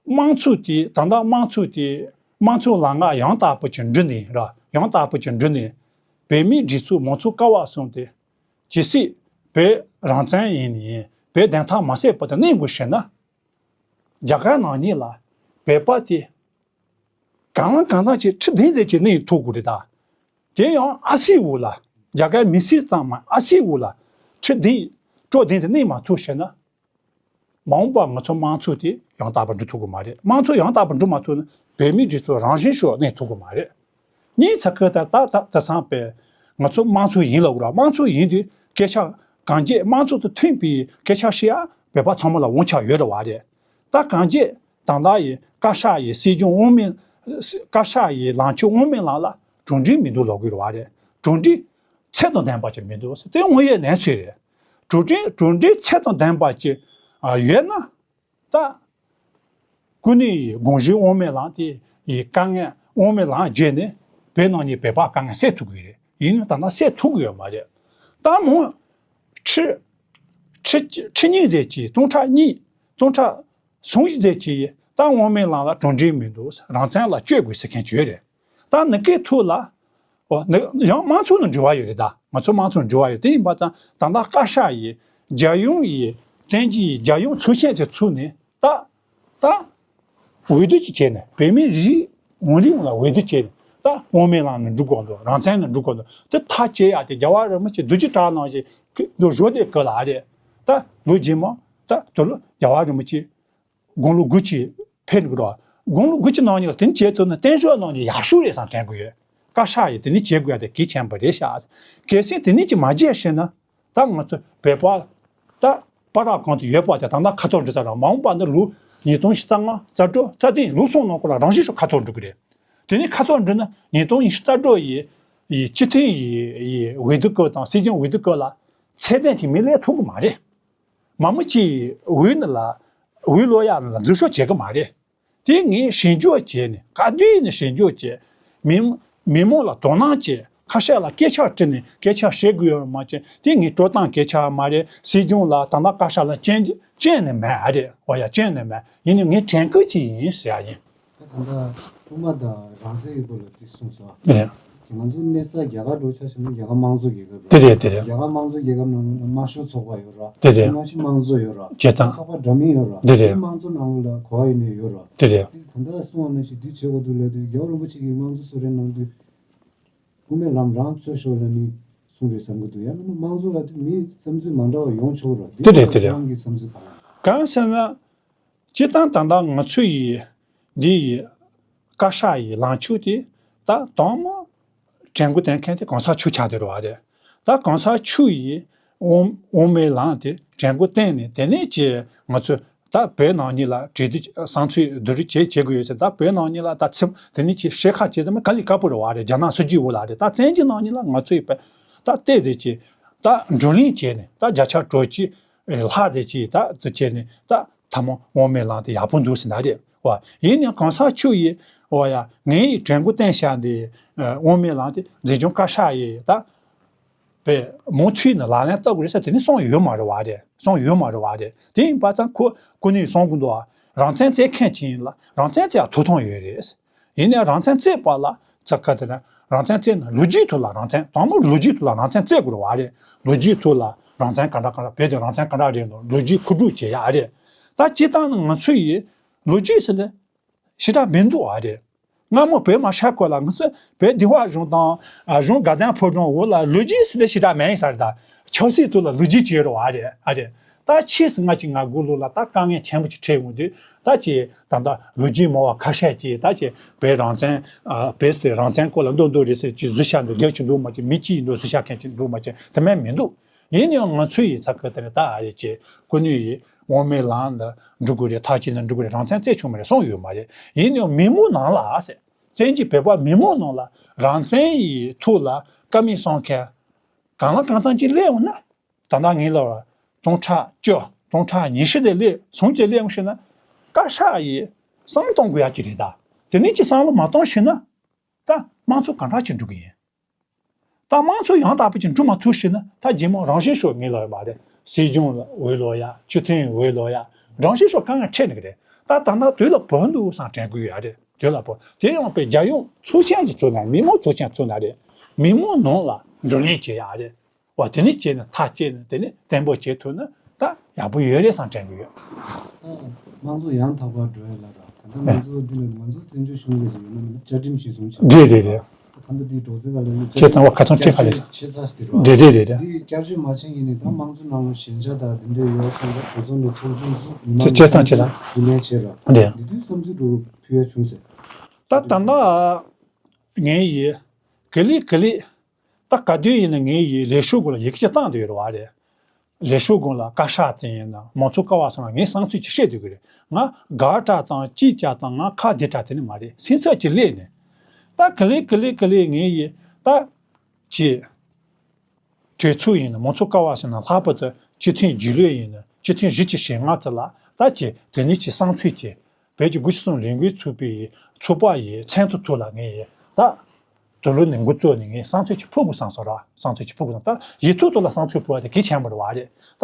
དམངས་གཙོ་དེ། ད་ལྟ་དམངས་གཙོ་དེ་དམངས་གཙོ་ལམ་ཁ་ཡང་དག་པོ་ཅིག་འགྲོ་ནས་ར། ཡང་དག་པོ་ཅིག་འགྲོ་ནས་བོད་མིའི་སྒྲིག་འཛུགས་མང་གཙོ་ཀ་བ་གསུམ་དེ་ཇི་སྲིད་བོད་རང་བཙན་ཡིན་ནའི་བོད་བདེན་མཐའ་མ་གསལ་བར་དུ་གནས་དགོས་ཤེ་ན། རྒྱ་གར་ནང་ཉིད་ལ་བོད་པ་དེ་གང་ལ་གང་འཚམ་ཅིག་ཁྲི་བདུན་ཙམ་ཅིག་གནས་ཐུབ་དགོས་རེད། ད་དེ་ཡང་ཨ་སིའི་འོག་ལ། རྒྱ་གར་མི་སེར་ཚང་མ་ཨ་སིའི་འོག་ལ་ཁྲི་བདུན་སྤྲོ་བདུན་དེ་གནས་མ་ཐུབ་ཤེ་ན། མ་འོངས་པར་ང་ཚོ་དམངས་གཙོ་དེ་ཡང་དག་པར་འགྲོ་ཐུབ་ཀྱི་མ་རེད། དམངས་གཙོ་ཡང་དག་པར་འགྲོ་མ་ཐུབ་ན་བོད་མིའི་སྒྲིག་འཛུགས་རང་བཞིན་ཤོར་གནས་ཐུབ་ཀྱི་མ་རེད། ངས་ཚ་ཁུ་ད་ད་ད་ད་ཚང་པས་ང་ཚོ་དམངས་གཙོ་ཡིན་ལབ་དགོས་ར། དམངས་གཙོ་ཡིན་དུས་སྐད་ཆ་གང་བྱས་དམངས་གཙོ་དང་མཐུན་པའི་སྐད་ཆ་བཤད་ཡ་བོད་པ་ཚང་མ་ལ་དབང་ཆ་ཡོད་རེད་བ་རེད། ད་གང་བྱས་ད་ལྟ་ཡི་བཀའ་ཤག་ཡི་སྲིད་སྐྱོང་དབང་མི། བཀའ་ཤག་ཡི་ལངས་ཕྱོགས་དབང་མི་ལགས་ལ་གྲུབ་འབྲས་མི་འདུག་ལབ་དགོས་རེད་བ་རེད། གྲུབ་འབྲས་ཚད་དང་ལྡན་པ་ཅིག་མི་འདུག་དེ་དངོས་ཡོད་གནས་ཚུལ་རེད། གྲུབ་འབྲས་གྲུབ་འབྲས་ཚད་དང་ལྡན་པ་ཅིག་ཡོད་ན། ད་སྐུ་ཉིད་ཡི་དགོངས་གཞི་དབང་མེད་ལངས་དེ་ཡི་དཀའ་ངལ་དབང་མེད་ལངས་བརྗོད་ནས་བོད་ནང་གི་བོད་པ་དཀའ་ངལ་སེལ་ཐུབ་ཀྱི་རེད། ཡིན་ནའང་ད་ལྟ་སེལ་ཐུབ་ཀྱི་ཡོད་མ་རེད། ད་མོ་ཁྲི་ཁྲི་ཁྲི་གཉིས་ཙམ་ཅིག་སྟོང་ཕྲག་གཉིས་སྟོང་ཕྲག་སུམ་ཅུ་ཙམ་ཅིག་ད་དབང་མེད་ལངས་ལ་གྲུབ་འབྲས་མི་འདུག་རང་བཙན་ལ་སྤྱོད་དགོས་ཟེར་མཁན་ཅིག་ཡོད་རེད། ད་ནི་སྐད་ཐུག་ལ། འོ་ནི་ཡང་དམངས་གཙོ་ནང་འབྲེལ་བ་ཡོད་རེད། ད་ང་ཚོ་དམངས་གཙོ་ནང་འབྲེལ་བ་ཡོད། དེ་ཡིན་པ་ཙང་ད་ལྟ་བཀའ་ཤག་ཡིས་རྒྱལ་ཡོངས་ཡིས་བཙན་གྱིས་རྒྱལ་ཡོངས་ཚོགས་ཆེན་དེ་ཚུགས་ནས་ད་ད་འོས་བསྡུ་ཅིག་བྱས་ནས་བོད་མི་རིགས་ངོ་རིས་ལ་འོས་བསྡུ་བྱས་ནས་ད་དབང་མེད་ལངས་ནས་འགྲོ་དགོས་འདུག་རང་བཙན་ནང་འགྲོ་དགོས་འདུག་དེ་ཐག་བཅད་ཡ་དེ་རྒྱལ་བ་རིན་པོ་ཆེ་རྡོ་རྗེ་བྲག་ནང་བཞིན་འདུག་བཞུགས་དེ་སྐབས་ལ་ཨ་རེད། ད་ལོ་རྗེས་མ་ད་དུ་ལོ་རྒྱལ་བ་རིན་པོ་ཆེ་དགུང་ལོ་དགུ་ཅིག་ཕེབས་འགྲོ། དགུང་ལོ་དགུ་ཅིག་ནང་ནས་དེ་ནི་བྱེད་ཐུབ་ན་བརྟན་བཞུགས་ནང་ནས་ཡག་ཤོས་རེད་བསམ་དྲན་གི་ཡོད། བཀའ་ཤག་ཡིས་དེ་ནི་བྱེད་དགོས་ཡ་དེ་གལ་ཆེན་པོ་རེད་ཤག་གལ་སྲིད་དེ་ནི་ཅིག་མ་བྱས་ཤེ་ན། ད་ང་ཚོ་བོད་པ་ད་སྤུ་ར་གང་དུ་ཡོད་པ་དེ་ད་ལྟ་ཁ་ཐོར་འགྲོ་ཚར་ར། མ་འོངས་པ་ནི་ལོ་ཉིས་སྟོང་ཉི་ཤུ་རྩ་ལྔ་རྩ་དྲུག་རྩ་བདུན་ལོ་གསུམ་ནང་ཁོ་ལ་རང་བཞིན་ཤོག་ཁ་ཐོར་འགྲོ་གི་རེད། དེ་ནི་ཁ་ཐོར་འགྲོ་ན་ཉིས་སྟོང་ཉི་ཤུ་རྩ་དྲུག་ཡི་ཡི་སྤྱི་མཐུན་ཡི་ཡི་འོས་བསྡུ་སྐབས་དང་སྲིད་སྐྱོང་འོས་བསྡུ་སྐབས་ལ་ཚད་ལྡན་ཅིག་མི་སླེབས་ཐུབ་གི་མ་རེད། མང་པོ་ཅིག་འོས་ནི་ལ་འོས་ལོ་ཡ་ནི་ལ་འཛུལ་ཞུགས་བྱེད་གི་མ་རེད། དེ་ངས་ཞིབ་འཇུག་བྱས་ནས་ག་དུས་ནས་ཞིབ་འཇུག་བྱས། མི་མི་མང་ལ་དོ་སྣང་བྱས། ཁ་ཤས་ལ་སྐད་ཆ་དྲིས་ནས་སྐད་ཆ་བཤད་དགོས་ཡོད་མ་བྱས། དེ་ངས་སྤྲོ་སྟངས་སྐད་ཆ་མ་རེད། སྲིད་སྐྱོང་ལ་ད་ལྟ་བཀའ་ཤག་ལ་སྐྱོན་སྐྱོན་ནི་མེད་ཨ་རེད། འོ་ཡ་སྐྱོན་ནི་མེད། ཡིན་ནའི་ངས་དྲན་སྐུལ་ཅིག་ཡིན་ཟེར་ཡ་ཡིན། ད་ད་ལྟ་དབུ་མ་དང་རང་བཙན་གྱི་སྐོར་ལ་དེ་གསུངས་སོང་། ཨེ། ང་ཚོ་གནས་ས་རྒྱ་གར་འགྲོ་ཆ་བཞག་ན་རྒྱ་གར་དམངས་གཙོ་རྒྱལ་ཁབ་རེད། དེ་རེད། དེ་རེད། རྒྱ་གར་དམངས་གཙོ་རྒྱལ་ཁབ་ནང་ལ་དམར་ཤོག་ཚོགས་པ་ཡོད་ར། དེ་རེད། དེ་ནང་བཞིན་དམངས་གཙོ་ཡོད་ར། བྱས་ཙང་། ཚོགས་པ་འདྲ་མིན་ཡོད་ར། དེ་རེད། དམངས་གཙོ་ནང་ལོགས་ལ་གོ་བ་ཡིན་ནའི་ཡོད་ར། དེ་རེད། དེ་ད་ལྟ་གསུངས་པ་ནང་བཞིན་འདི་བྱེད་དགོས་འདུག་ལབ་དུས་རྒྱལ་བ་རིན་པོ་ཆེ་གིས་དམངས་གཙོ་གསོལ་རས་གནང་དུས། དབུ་མའི་ལམ་རང་འཚོལ་ཤོག་ལབ་ནི་གསུངས་རེད་བསམ་གྱི་འདུག་ཡང་ན་དམངས་གཙོ་ལབ་དུས་མིའི་བསམ་ཚུལ་མ་འདྲ་བ་ཡོང་ཆོག་ར། འདི་དེ་རེད། དེ་རེད། རང་གི་བསམ་ཚུལ་གང་ཡིན། གང་ཟེར་ན། སྤྱིར་བཏང་ད་ལྟ་ང་ཚོ་ཡི་འདི་ཡི་བཀའ་ཤག་ཡི་ལངས་ཕྱོགས་དེ་ད་དང་མོ་དྲན་སྐུལ་བསྟན་མཁན་དེ་གོང་ས་མཆོག་ཆགས་བསྡད་རེད་བ་རེད། ད་གོང་ས་མཆོག་ཡི་དབུ་དབུ་མའི་ལམ་དེ་དྲན་སྐུལ་བསྟན་ནས། དེ་ནས་ཀྱི་ང་ཚོ་ད་བོད་ནང་གཉིས་ལ་གྲོས་བསྡུར་བསམ་ཚུལ་བསྡུ་རུབ་བྱེད་བྱེད་དགོས་ཡོད་ཟེར། ད་བོད་ནང་གཉིས་ལ་ད་ཚིམ་དེ་ནས་ཀྱི་ཤེས་ཁ་བྱེད་ཙམ་ག་ལས་དཀའ་པོ་རེད་བ་རེད། རྒྱ་ནག་སྲིད་ཇུས་འོག་ལ་རེད། ད་བཙན་བྱོལ་ནང་གཉིས་ལ་ང་ཚོ་ཡི་བོད་ད་བལྟས་ཟེར་གྱི་ད་བགྲོ་གླེང་བྱས་ནས། ད་བརྒྱ་ཆ་དྲུག་ཅུ་ལྷག་ཟེར་གྱི་ད་དུ་བྱས་ནས། ད་ཐ་མ་དབུ་མའི་ལམ་དེ་ཡག་པོ་འདུག་ཟེར་ན་རེད་བ། ཡིན་ནའང་གོང་ས་མཆོག་ཡིས་འོ་ཡ་ངའི་དྲན་སྐུལ་བསྟན་བཞག་འདི་དབུ་མའི་ལམ་དེ་འཛིན་སྐྱོང་བཀའ་ཤག་ཡིས་ད་བས་མུ་མཐུད་ནས་ལག་ལེན་བསྟར་དགོས་རེད་ཟེར་དེ་ནི་གསུངས་ཡོད་མ་རེད་བ་རེད། གསུངས་ཡོད་མ་རེད་བ་རེད། དེ་ཡིན་པ་ཙང་ཁོ་སྐུ་ནས་གསུང་གི་འདུག་བ། རང་བཙན་རྩོད་མཁན་ཅིག་ཡིན་ལ་རང་བཙན་རྩོད་ཡ་ཐོབ་ཐང་ཡོད་རེད། ཡིན་ནའང་རང་བཙན་རྩོད་པ་ལ་ཚ་ཁ་དེ་ན་རང་བཙན་རྩོད་ན་ལོ་རྒྱུས་ཐོག་ལ་རང་བཙན་དང་པོ་ལོ་རྒྱུས་ཐོག་ལ་རང་བཙན་རྩོད་དགོས་རེད་བ་རེད། ལོ་རྒྱུས་ཐོག་ལ་རང་བཙན་ག་འདྲ་ག་འདྲ་བོད་དེ་རང་བཙན་ག་འདྲ་རེད་འདུག་ལོ་རྒྱུས་མཁོ་སྒྲུབ་བྱེད་ཡ་རེད། ད་སྤྱིར་བཏང་ནི་ང་ཚོ་ཡི་ལོ་རྒྱུས་ཟེར་ནས་ཞེ་དྲག་མི་འདུག་བ་རེད། སྔ་མོ་བོད་མ་ཤར་གོང་ལ་ང་ཚོ་བོད་བདེ་བ་གཞུང་དང་གཞུང་དགའ་ལྡན་ཕོ་བྲང་འོག་ལ་ལོ་རྒྱུས་ཟེར་དེ་ཞེ་དྲག་མེད་ཡིན་ས་རེད། ད་ཆབ་སྲིད་ཐོག་ལ་ལོ་རྒྱུས་ཅིག་ཡོད་རེད་བ་རེད། ཨ་རེད། ད་ཕྱིས་སུ་ལྔ་བཅུ་ང་དགུ་ལོ་ལ་ད་དཀའ་ངལ་ཆེན་པོ་ཅིག་འཕྲད་འོང་དུས་ད་ཅིག་ད་ལྟ་ལོ་རྒྱུས་མང་བ་ཁ་ཤས་ཀྱིས་ད་ཅིག་བོད་རང་བཙན་བོད་སི་རང་བཙན་སྐོར་ལ་མདོ་མདོ་རེད་ཟེར་ཅིག་བཟོས་བཞག་འདུག་རྒྱབ་ཅིག་འདུག་མ་ཅིག་མི་གཅིག་ཡིན་འདུག་བཟོས་བཞག་མཁན་ཅིག་འདུག་མ་ཅིག་དེ་མིན་མི་འདུག་ཡིན་ནའང་ང་ཚོ་ཡི་ཚ་ཁུལ་དེ་ནས་ད་ཨ་རེ་ཅེ་སྐུ་ནུས་ཡི་དབུ་མའི་ལམ་ལ་འགྲོ་དགོས་རེད། ཐག་བཅད་ན་འགྲོ་དགོས་རེད། རང་བཙན་རྩོད་ཆོག་མ་རེད་གསུངས་ཡོད་མ་རེད། ཡིན་ནའང་མི་མང་ནང་ལ་ཟེར། བཙན་གྱིས་བོད་པ་མི་མང་ནང་ལ་རང་བཙན་ཡི་ཐོག་ལ་ཀ་མེད་གསུང་མཁན་གང་ལ་གང་འཚམ་ཅིག་སླེབས་འོང་ན། ད་ལྟ་ངེད་ལ་སྟོང་ཕྲག་བཅུ་སྟོང་ཕྲག་ཉི་ཤུ་ཙམ་སླེབས་སོང་ཙམ་སླེབས་འོང་ཞེ་ན། བཀའ་ཤག་ཡི་བསམ་བློ་གཏོང་དགོས་ཡ་ཅིག་རེད། ད་དེ་ནས་ཅིག་བསམ་བློ་མ་གཏོང་ཞེ་ན། ད་དམངས་གཙོ་གང་འདྲ་ཅིག་འགྲོ་གི་ཡིན། ད་དམངས་གཙོ་ཡང་དག་པོ་ཅིག་འགྲོ་མ་ཐུབ་ཞེ་ན། ད་རྗེས་མ་རང་བཞིན་ཤོག་ངེད་ལ་ཡོད་མ་རེད། སྲིད་སྐྱོང་འོས་ལོག་ཡ། སྤྱི་མཐུན་འོས་ལོག་ཡ། རང་བཞིན་ཤོག་དཀའ་ངལ་འཕྲད་ནི་གི་རེད། ད་ད་ལྟ་དུས་ལ་བབ་འདུག་བསམ་དྲན་གི་ཡོད་རེད། དུས་ལ་བབ། དེ་ཡང་པའི་རྒྱལ་ཡོངས་ཚོགས་ཆེན་གྱི་ཚོགས་ན། མི་མང་ཚོགས་ཆེན་ཚོགས་ན་རེད། མི་མང་ནང་ལ་བགྲོ་གླེང་བྱེད་ཡ་རེད། བ་དེ་ནས་བྱས་ནས་ཐག་བཅད་ནས་དེ་ནས་བརྟན་པོ་བྱེད་ཐུབ་ན་ད་ཡག་པོ་ཡོད་རེད་བསམ་དྲན་གི་ཡོད། ད་དམངས་གཙོ་ཡང་དག་པར་འགྲོ་ཡ་ལ་ར། ད་ལྟ་ང་ཚོ་འདི་ལ་ང་ཚོ་བཙན་བྱོལ་གཞུང་ལ་ཡིན་ན་མིན་ན་བཅའ་ཁྲིམས་གཞིར་བཟུང་བྱས། རེད་རེད་རེད། ད་ལྟ་འདི་སྒྲོག་ཙེ་ག་ལ་ནི་བྱས་ཙང་བ་ཁ་ཚོན་ཁྲིད་ག་ལས་བྱས་ཚར་ཟེར་རོ། རེད་རེད་རེད་རེད། འདི་བསྐྱར་བཅོས་མ་བྱས་ཡིན་ནི་ད་དམངས་གཙོ་ནང་ལ་ཞན་ཆ་དང་འདི་འདྲ་ཡོད་ཙང་ད་གྲོས་ཚོགས་ནས་ཚོགས་ཆུང་ཚོ་མི་མང་བྱས་ཙང་བྱས་ཙང་རྒྱུན་ལས་བྱས་ར། རེད། འདི་དུས་བསམ་ཚུལ་འགྲོ་ཕུལ་ཡ་བྱུང་ཟེར། ད་ད་ལྟ་ངས་ཡི་ག་ལེ་ག་ལེ། ད་ག་དུས་ཡིན་ན་ངའི་ཡི་ལས་ཤོག་གུན་ལ་ཡི་གེ་ཅིག་བཏང་བསྡད་ཡོད་རེད་བ་རེད། ལས་ཤོག་གུན་ལ་བཀའ་ཤག་ཙམ་ཡིན་ན་མང་ཚོགས་ཀ་བ་སོང་ལ་ངས་བསམ་ཚུལ་ཅིག་བཤད་སྡོད་གི་རེད། ང་དགག་དྲ་དང་ཅི་བྱ་དང་ང་ཁ་བདེ་དྲ་དེ་ནི་མ་རེད། སེམས་ཚབ་ཅིག་སླེབས་ནས། ད་ག་ལེ་ག་ལེ་ག་ལེ་ངའི་ཡི་ད་ཅི་གྲོས་ཚོགས་ཡིན་ན་མང་ཚོགས་ཀ་བ་སོང་ན་ལྷག་པར་དུ་སྤྱི་མཐུན་རྒྱུས་ལོན་ཡིན་ན་སྤྱི་མཐུན་བཞི་བཅུ་ཞེ་ལྔ་ཙམ་ལ་ད་ཅི་དེ་ནི་ཅི་བསམ་ཚུལ་ཅིག་བོད་ཀྱི་དགུ་བཅུ་གསུམ་ལས་འགུལ་ཚོགས་པའི་ཚོགས་པ་ཡི་མཚན་ཐོ་ཐོག་ལ་ངས་ད་དུ་ལོ་ནས་འགོ་བཙུགས་ནས་ངས་བསམ་ཚུལ་ཅིག་ཕུལ་དགོས་བསམ་སོང་ར། བསམ་ཚུལ་ཅིག་ཕུལ་དགོས་བསམ། ད་ཡིག་ཐོག་ཐོག་ལ་བསམ་ཚུལ་ཕུལ་བ་དེ་གལ་ཆེན་པོ་རེད་བ་རེད། ད་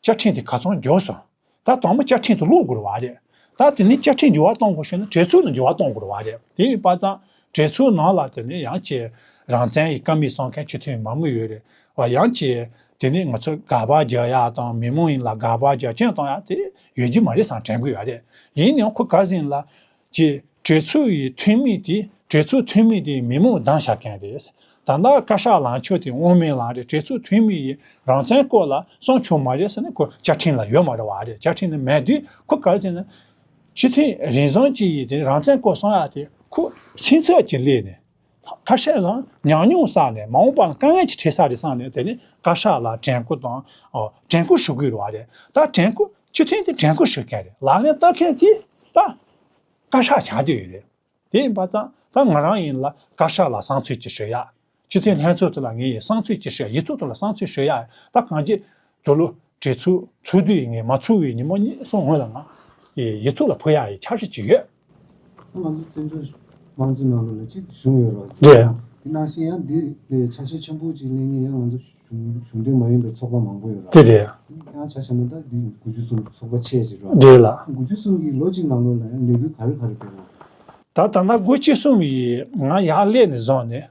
བཅའ་ཁྲིམས་དེ་ག་ཚོད་འགྱུར་སོང་། ད་དང་པོ་བཅའ་ཁྲིམས་དེ་ཀློག་དགོས་རེད་བ་རེད། ད་དེ་ནས་བཅའ་ཁྲིམས་འགྱུར་བ་གཏོང་དགོས་ཤེ་ན་གྲོས་ཚོགས་ནས་འགྱུར་བ་གཏོང་དགོས་རེད་བ་རེད། དེ་ཡིན་པ་ཙང་གྲོས་ཚོགས་ནང་ལ་དེ་ནས་ཡང་ཅིག་རང་བཙན་ཡི་ཀ་མེད་གསུང་མཁན་སྤྱི་མཐུན་མང་མོས་ཡོད་རེད་བ། ཡང་ཅིག་དེ་ནས་ང་ཚོ་དགག་པ་རྒྱག་ཡག་དང་མི་མང་ཡིན་ལ་དགག་པ་རྒྱག་སྐྱོན་གཏོང་ཡག་དེ་ཡོད་རྒྱུ་མ་རེད་བསམ་དྲན་གི་ཡོད་རེད། ཡིན་ནའང་ཁོ་ག་ཟིན་ལ་ཅིག་གྲོས་ཚོགས་ཡི་འཐུས་མི་དེ་གྲོས་ཚོགས་འཐུས་མི་དེ་མི་མང་བདམས་བཞག་མཁན་རེད། ད་ལྟ་བཀའ་ཤག་ལངས་ཕྱོགས་དེ་དབུ་མའི་ལམ་རེད། གྲོས་ཚོགས་འཐུས་མི་ཡིས་རང་བཙན་སྐོར་ལ་གསུང་ཆོག་མ་རེད་ཟེར་ནས་ཁོ་བཅའ་ཁྲིམས་ལ་ཡོད་མ་རེད་བ་རེད། བཅའ་ཁྲིམས་ནང་མེད་དུས་ཁོ་ག་རེ་ཟེར་ན། སྤྱི་མཐུན་རིག་གཞུང་གཅིག་ཡིན་དེ་རང་བཙན་སྐོར་གསུང་ཡག་དེ་ཁོ་སེམས་ཚབ་ཅིག་སླེབས་ནས། ཁ་ཤས་ལ་ཉམས་མྱོང་བསགས་ནས་མ་འོངས་པ་ལ་དཀའ་ངལ་ཅིག་འཕྲད་ས་རེད་བསམ་ནས་དེ་ནས་བཀའ་ཤག་ལ་དྲན་སྐུལ་དང་ཨོ་དྲན་སྐུལ་ཞུ་དགོས་རེད་བ་རེད། ད་དྲན་སྐུལ་སྤྱི་མཐུན་དེ་དྲན་སྐུལ་ཞུ་མཁན་རེད། ལག་ལེན་བསྟར་མཁན་དེ་ད་བཀའ་ཤག་ཆགས་བསྡད་ཡོད་རེད། དེ་ཡིན་པ་ཙང་ད་ང་རང་ཡིན་ལ་བཀའ་ཤག་ལ་བསམ་ཚུལ་ཅིག་ཞུ་ཡག་སྤྱི་མཐུན་ལྷན་ཚོགས་དེ་ལ་ངས་ཡི་བསམ་ཚུལ་ཅིག་ཞུ་ཡག་ཡིག་ཐོག་ཐོག་ལ་བསམ་ཚུལ་ཞུ་ཡག་ད་གང་ཅི་དུ་ལོ་གྲོས་ཚོགས་ཚོགས་དུས་ངས་མ་ཚོགས་པའི་ཉིན་མོ་གཉིས་གསུམ་སྔོན་ལ་ང་ཡི་ཡིག་ཐོག་ལ་ཕུལ་ཡག་ཡི་འཆར་གཞི་ཅིག་ཡོད། ང་ཚོ་བཙན་བྱོལ་དམངས་གཙོའི་ནང་ལོགས་ལ་གཅིག་བྱུང་ཡོད་རེད་བ། རེད། དེ་ནང་བཞིན་ཡང་འདི་ལས་ཆ་ཤས་ཆེན་པོ་ཅིག་ལེན་མཁན་ཡང་ང་ཚོ་གཞུང་གཞུང་འབྲེལ་མ་ཡིན་པའི་ཚོགས་པ་མང་པོ་ཡོད་རེད། རེད་རེད། ཡང་ཆ་བཞག་ན་ད་འདི་དགུ་བཅུ་གསུམ་ཚོགས་པ་ཆེ་ཅིག་རེད་བ། རེད་ལགས། དགུ་བཅུ་གསུམ་གྱི་ལོ་གཅིག་ནང་ལོགས་ལ་ཡང་ལས་འགུལ་ག་རེ་ག་རེ་སྤེལ་བ། ད་ད་ལྟ་དགུ་བཅུ་གསུམ་ཡིས་ང་ཡར་སླེབས་ནས་བཟུང་ནས་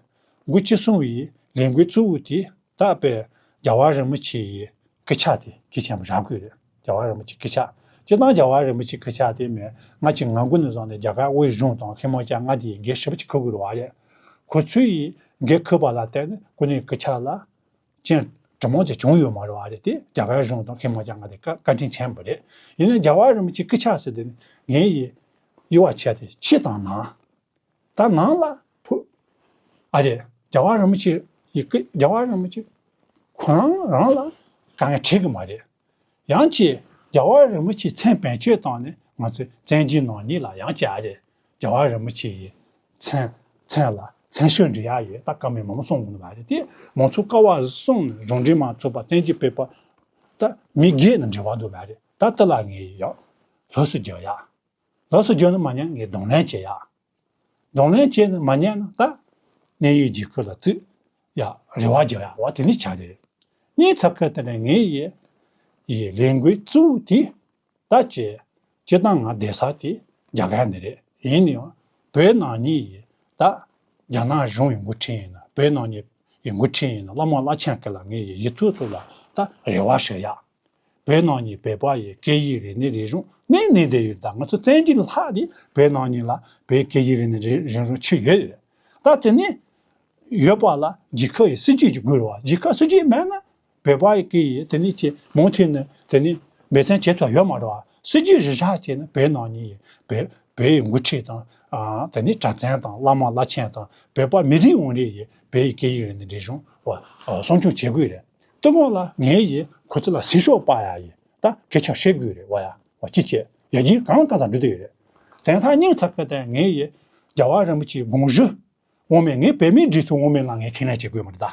དགུ་བཅུ་གསུམ་པའི་ལས་འགུལ་གཙོ་བོ་དེ་ད་དཔེ་རྒྱལ་བ་རིན་པོ་ཆེ་ཡི་སྐུ་ཕྱག་དེ་གལ་ཆེན་པོ་རག་དགོས་རེད། རྒྱལ་བ་རིན་པོ་ཆེའི་སྐུ་ཕྱག་སྤྱིར་བཏང་རྒྱལ་བ་རིན་པོ་ཆེའི་སྐུ་ཕྱག་དེ་མེད་ང་ཅིག་ང་འགོ་ནས་བཟུང་ནས་རྒྱ་གར་དབུས་གཞུང་དང་ཧི་མ་ཅལ་མངའ་སྡེ་ཡི་འགན་ཞེ་པོ་ཅིག་འཁུར་དགོས་རེད་བ་རེད། ཁོ་ཚོས་ཡི་འགན་འཁུར་པ་ལ་བརྟེན་ནས་སྐུ་ངོ་སྐུ་ཕྱག་ལ་ཅན་དྲི་མ་ཅིག་བྱུང་ཡོད་མ་རེད་བ་རེད། དེ་རྒྱ་གར་གཞུང་དང་ཧི་མ་ཅལ་མངའ་སྡེ་བཀའ་བཀའ་དྲིན་ཆེན་པོ་རེད། ཡིན་ནའི་རྒྱལ་བ་རིན་པོ་ཆེའི་སྐུ་ཕྱག་ཟེར་དེ་ནི་ངའི་ཡི་དབྱེ་བ་ཕྱེ་སྟེ་ཕྱི་དང་ནང་། ད་ནང་ལ་ཕུ། ཨ་རེད། རྒྱལ་བ་རིན་པོ་ཆེ་ཡི་སྐུ་རྒྱལ་བ་རིན་པོ་ཆེ་ཁོ་རང་རང་ལ་དཀའ་ངལ་འཕྲད་གི་མ་རེད། ཡང་ཅིག་རྒྱལ་བ་རིན་པོ་ཆེའི་མཚན་བེད་སྤྱོད་བཏང་ནས་ང་ཚོའི་བཙན་བྱོལ་ནང་ཉིད་ལ་ཡང་ཅིག་ཨ་རེད། རྒྱལ་བ་རིན་པོ་ཆེ་ཡི་མཚན་མཚན་ལ་མཚན་ཤོག་འབྲི་ཡག་ཡོད། ད་བཀའ་མོལ་མང་པོ་གསུངས་དགོས་ནི་མ་རེད་དེ། མང་གཙོ་ཀ་བ་གསུམ་ནས་གཞུང་འབྲེལ་མ་ཚོགས་པ་བཙན་བྱོལ་བོད་པ་ད་མི་སྒེར་ནས་འབྲེལ་བ་འདུག་མ་རེད། ད་དེ་ལ་ངས་ཡང་ལོགས་སུ་རྒྱག་ཡག་ལོགས་སུ་རྒྱག་ནི་མ་ཉན་ངས་གདོང་ལེན་བྱེད་ཡག་གདོང་ལེན་བྱས་ནས་མ་ཉན་ན་ད་གནས་ཡུལ་རྒྱལ་ཁབ་ལ་བརྩི་ཡག་རེ་བ་རྒྱག་ཡག་བ་དེ་ནི་བྱ་དེ་རེད། གཉིས་ཚ་ཁ་དེ་ནས་ངའི་ཡི་ཡི་ལས་འགུལ་གཙོ་བོ་དེ་ད་ཅེ་སྤྱིར་བཏང་ང་བསྡད་ས་དེ་རྒྱ་གར་ནས་རེད། ཡིན་ནའང་བོད་ནང་ཉིད་ཡི་ད་རྒྱ་ནག་གཞུང་ཡི་འགོ་ཁྲིད་ཡིན་ན་བོད་ནང་ཉིད་ཡི་འགོ་ཁྲིད་ཡིན་ན་བླ་མ་བླ་ཆེན་སྐད་ལ་ངའི་ཡི་ཡི་ཐུག་ཐུག་ལ་ད་རེ་བ་ཞུ་ཡག་བོད་ནང་གི་བོད་པ་ཡི་སྐད་ཡིག་རིག་གནས་རིག་གཞུང་གནས་གནས་བསྡད་ཡོད། ད་ང་ཚོ་བཙན་བྱོལ་ལྷག་དེ་བོད་ནང་གཉིས་ལ་བོད་སྐད་ཡིག་རིག་གནས་རིག་རིག་གཞུང་ཆུ་ཡོད་རེད། ད་དེ་ནས་ཡོད་པ་ལ་རྒྱལ་ཁབ་ཡི་སྲིད་ཇུས་ཀྱི་དགོས་རེད་བ། རྒྱལ་ཁབ་སྲིད་ཇུས་མེད་ན་བོད་པ་ཡི་སྐད་ཡིག་དེ་ནས་ཀྱི་མུ་མཐུད་ནས་དེ་ནས་འབད་བརྩོན་བྱེད་ཐུབ་ཡོད་མ་རེད་བ། སྲིད་ཇུས་རེ་བཞག་བྱས་ན་བོད་ནང་གཉིས་ཡི་བོད་བོད་ཡི་འགོ་ཁྲིད་དང་ཨ་དེ་ནས་གྲྭ་བཙུན་དང་བླ་མ་བླ་ཆེན་དང་བོད་པ་མི་རིགས་ཡོངས་རེ་ཡི་བོད་ཡི་སྐད་ཡིག་རིག་གནས་རིག་གཞུང་བ་སྲུང་སྐྱོང་བྱེད་དགོས་རེད། གཏུག་མ་ལ་ངས་ཡིས་ཁོ་ཚོ་ལ་ཟིན་ཤོག་པ་ཡ་ཡིས་ད་སྐད་ཆ་བཤད་དགོས་རེད་བ་ཡ་བ་ཅི་བྱེད་ཡ་གྱིས་གང་གང་ཙམ་འགྲོ་དུས་ཡོད་རེད། དེང་སང་སྙིང་ཚ་ཁ་དེ་ངས་ཡིས་རྒྱལ་བ་རིན་པོ་ཆེའི་དགོངས་ཞུ་དབུ་མའི་ངས་བོད་མིའི་སྒྲིག་འཛུགས་དབུ་མའི་ལམ་ངས་ཁས་ལེན་བྱེད་དགོས་མ་རེད་ད།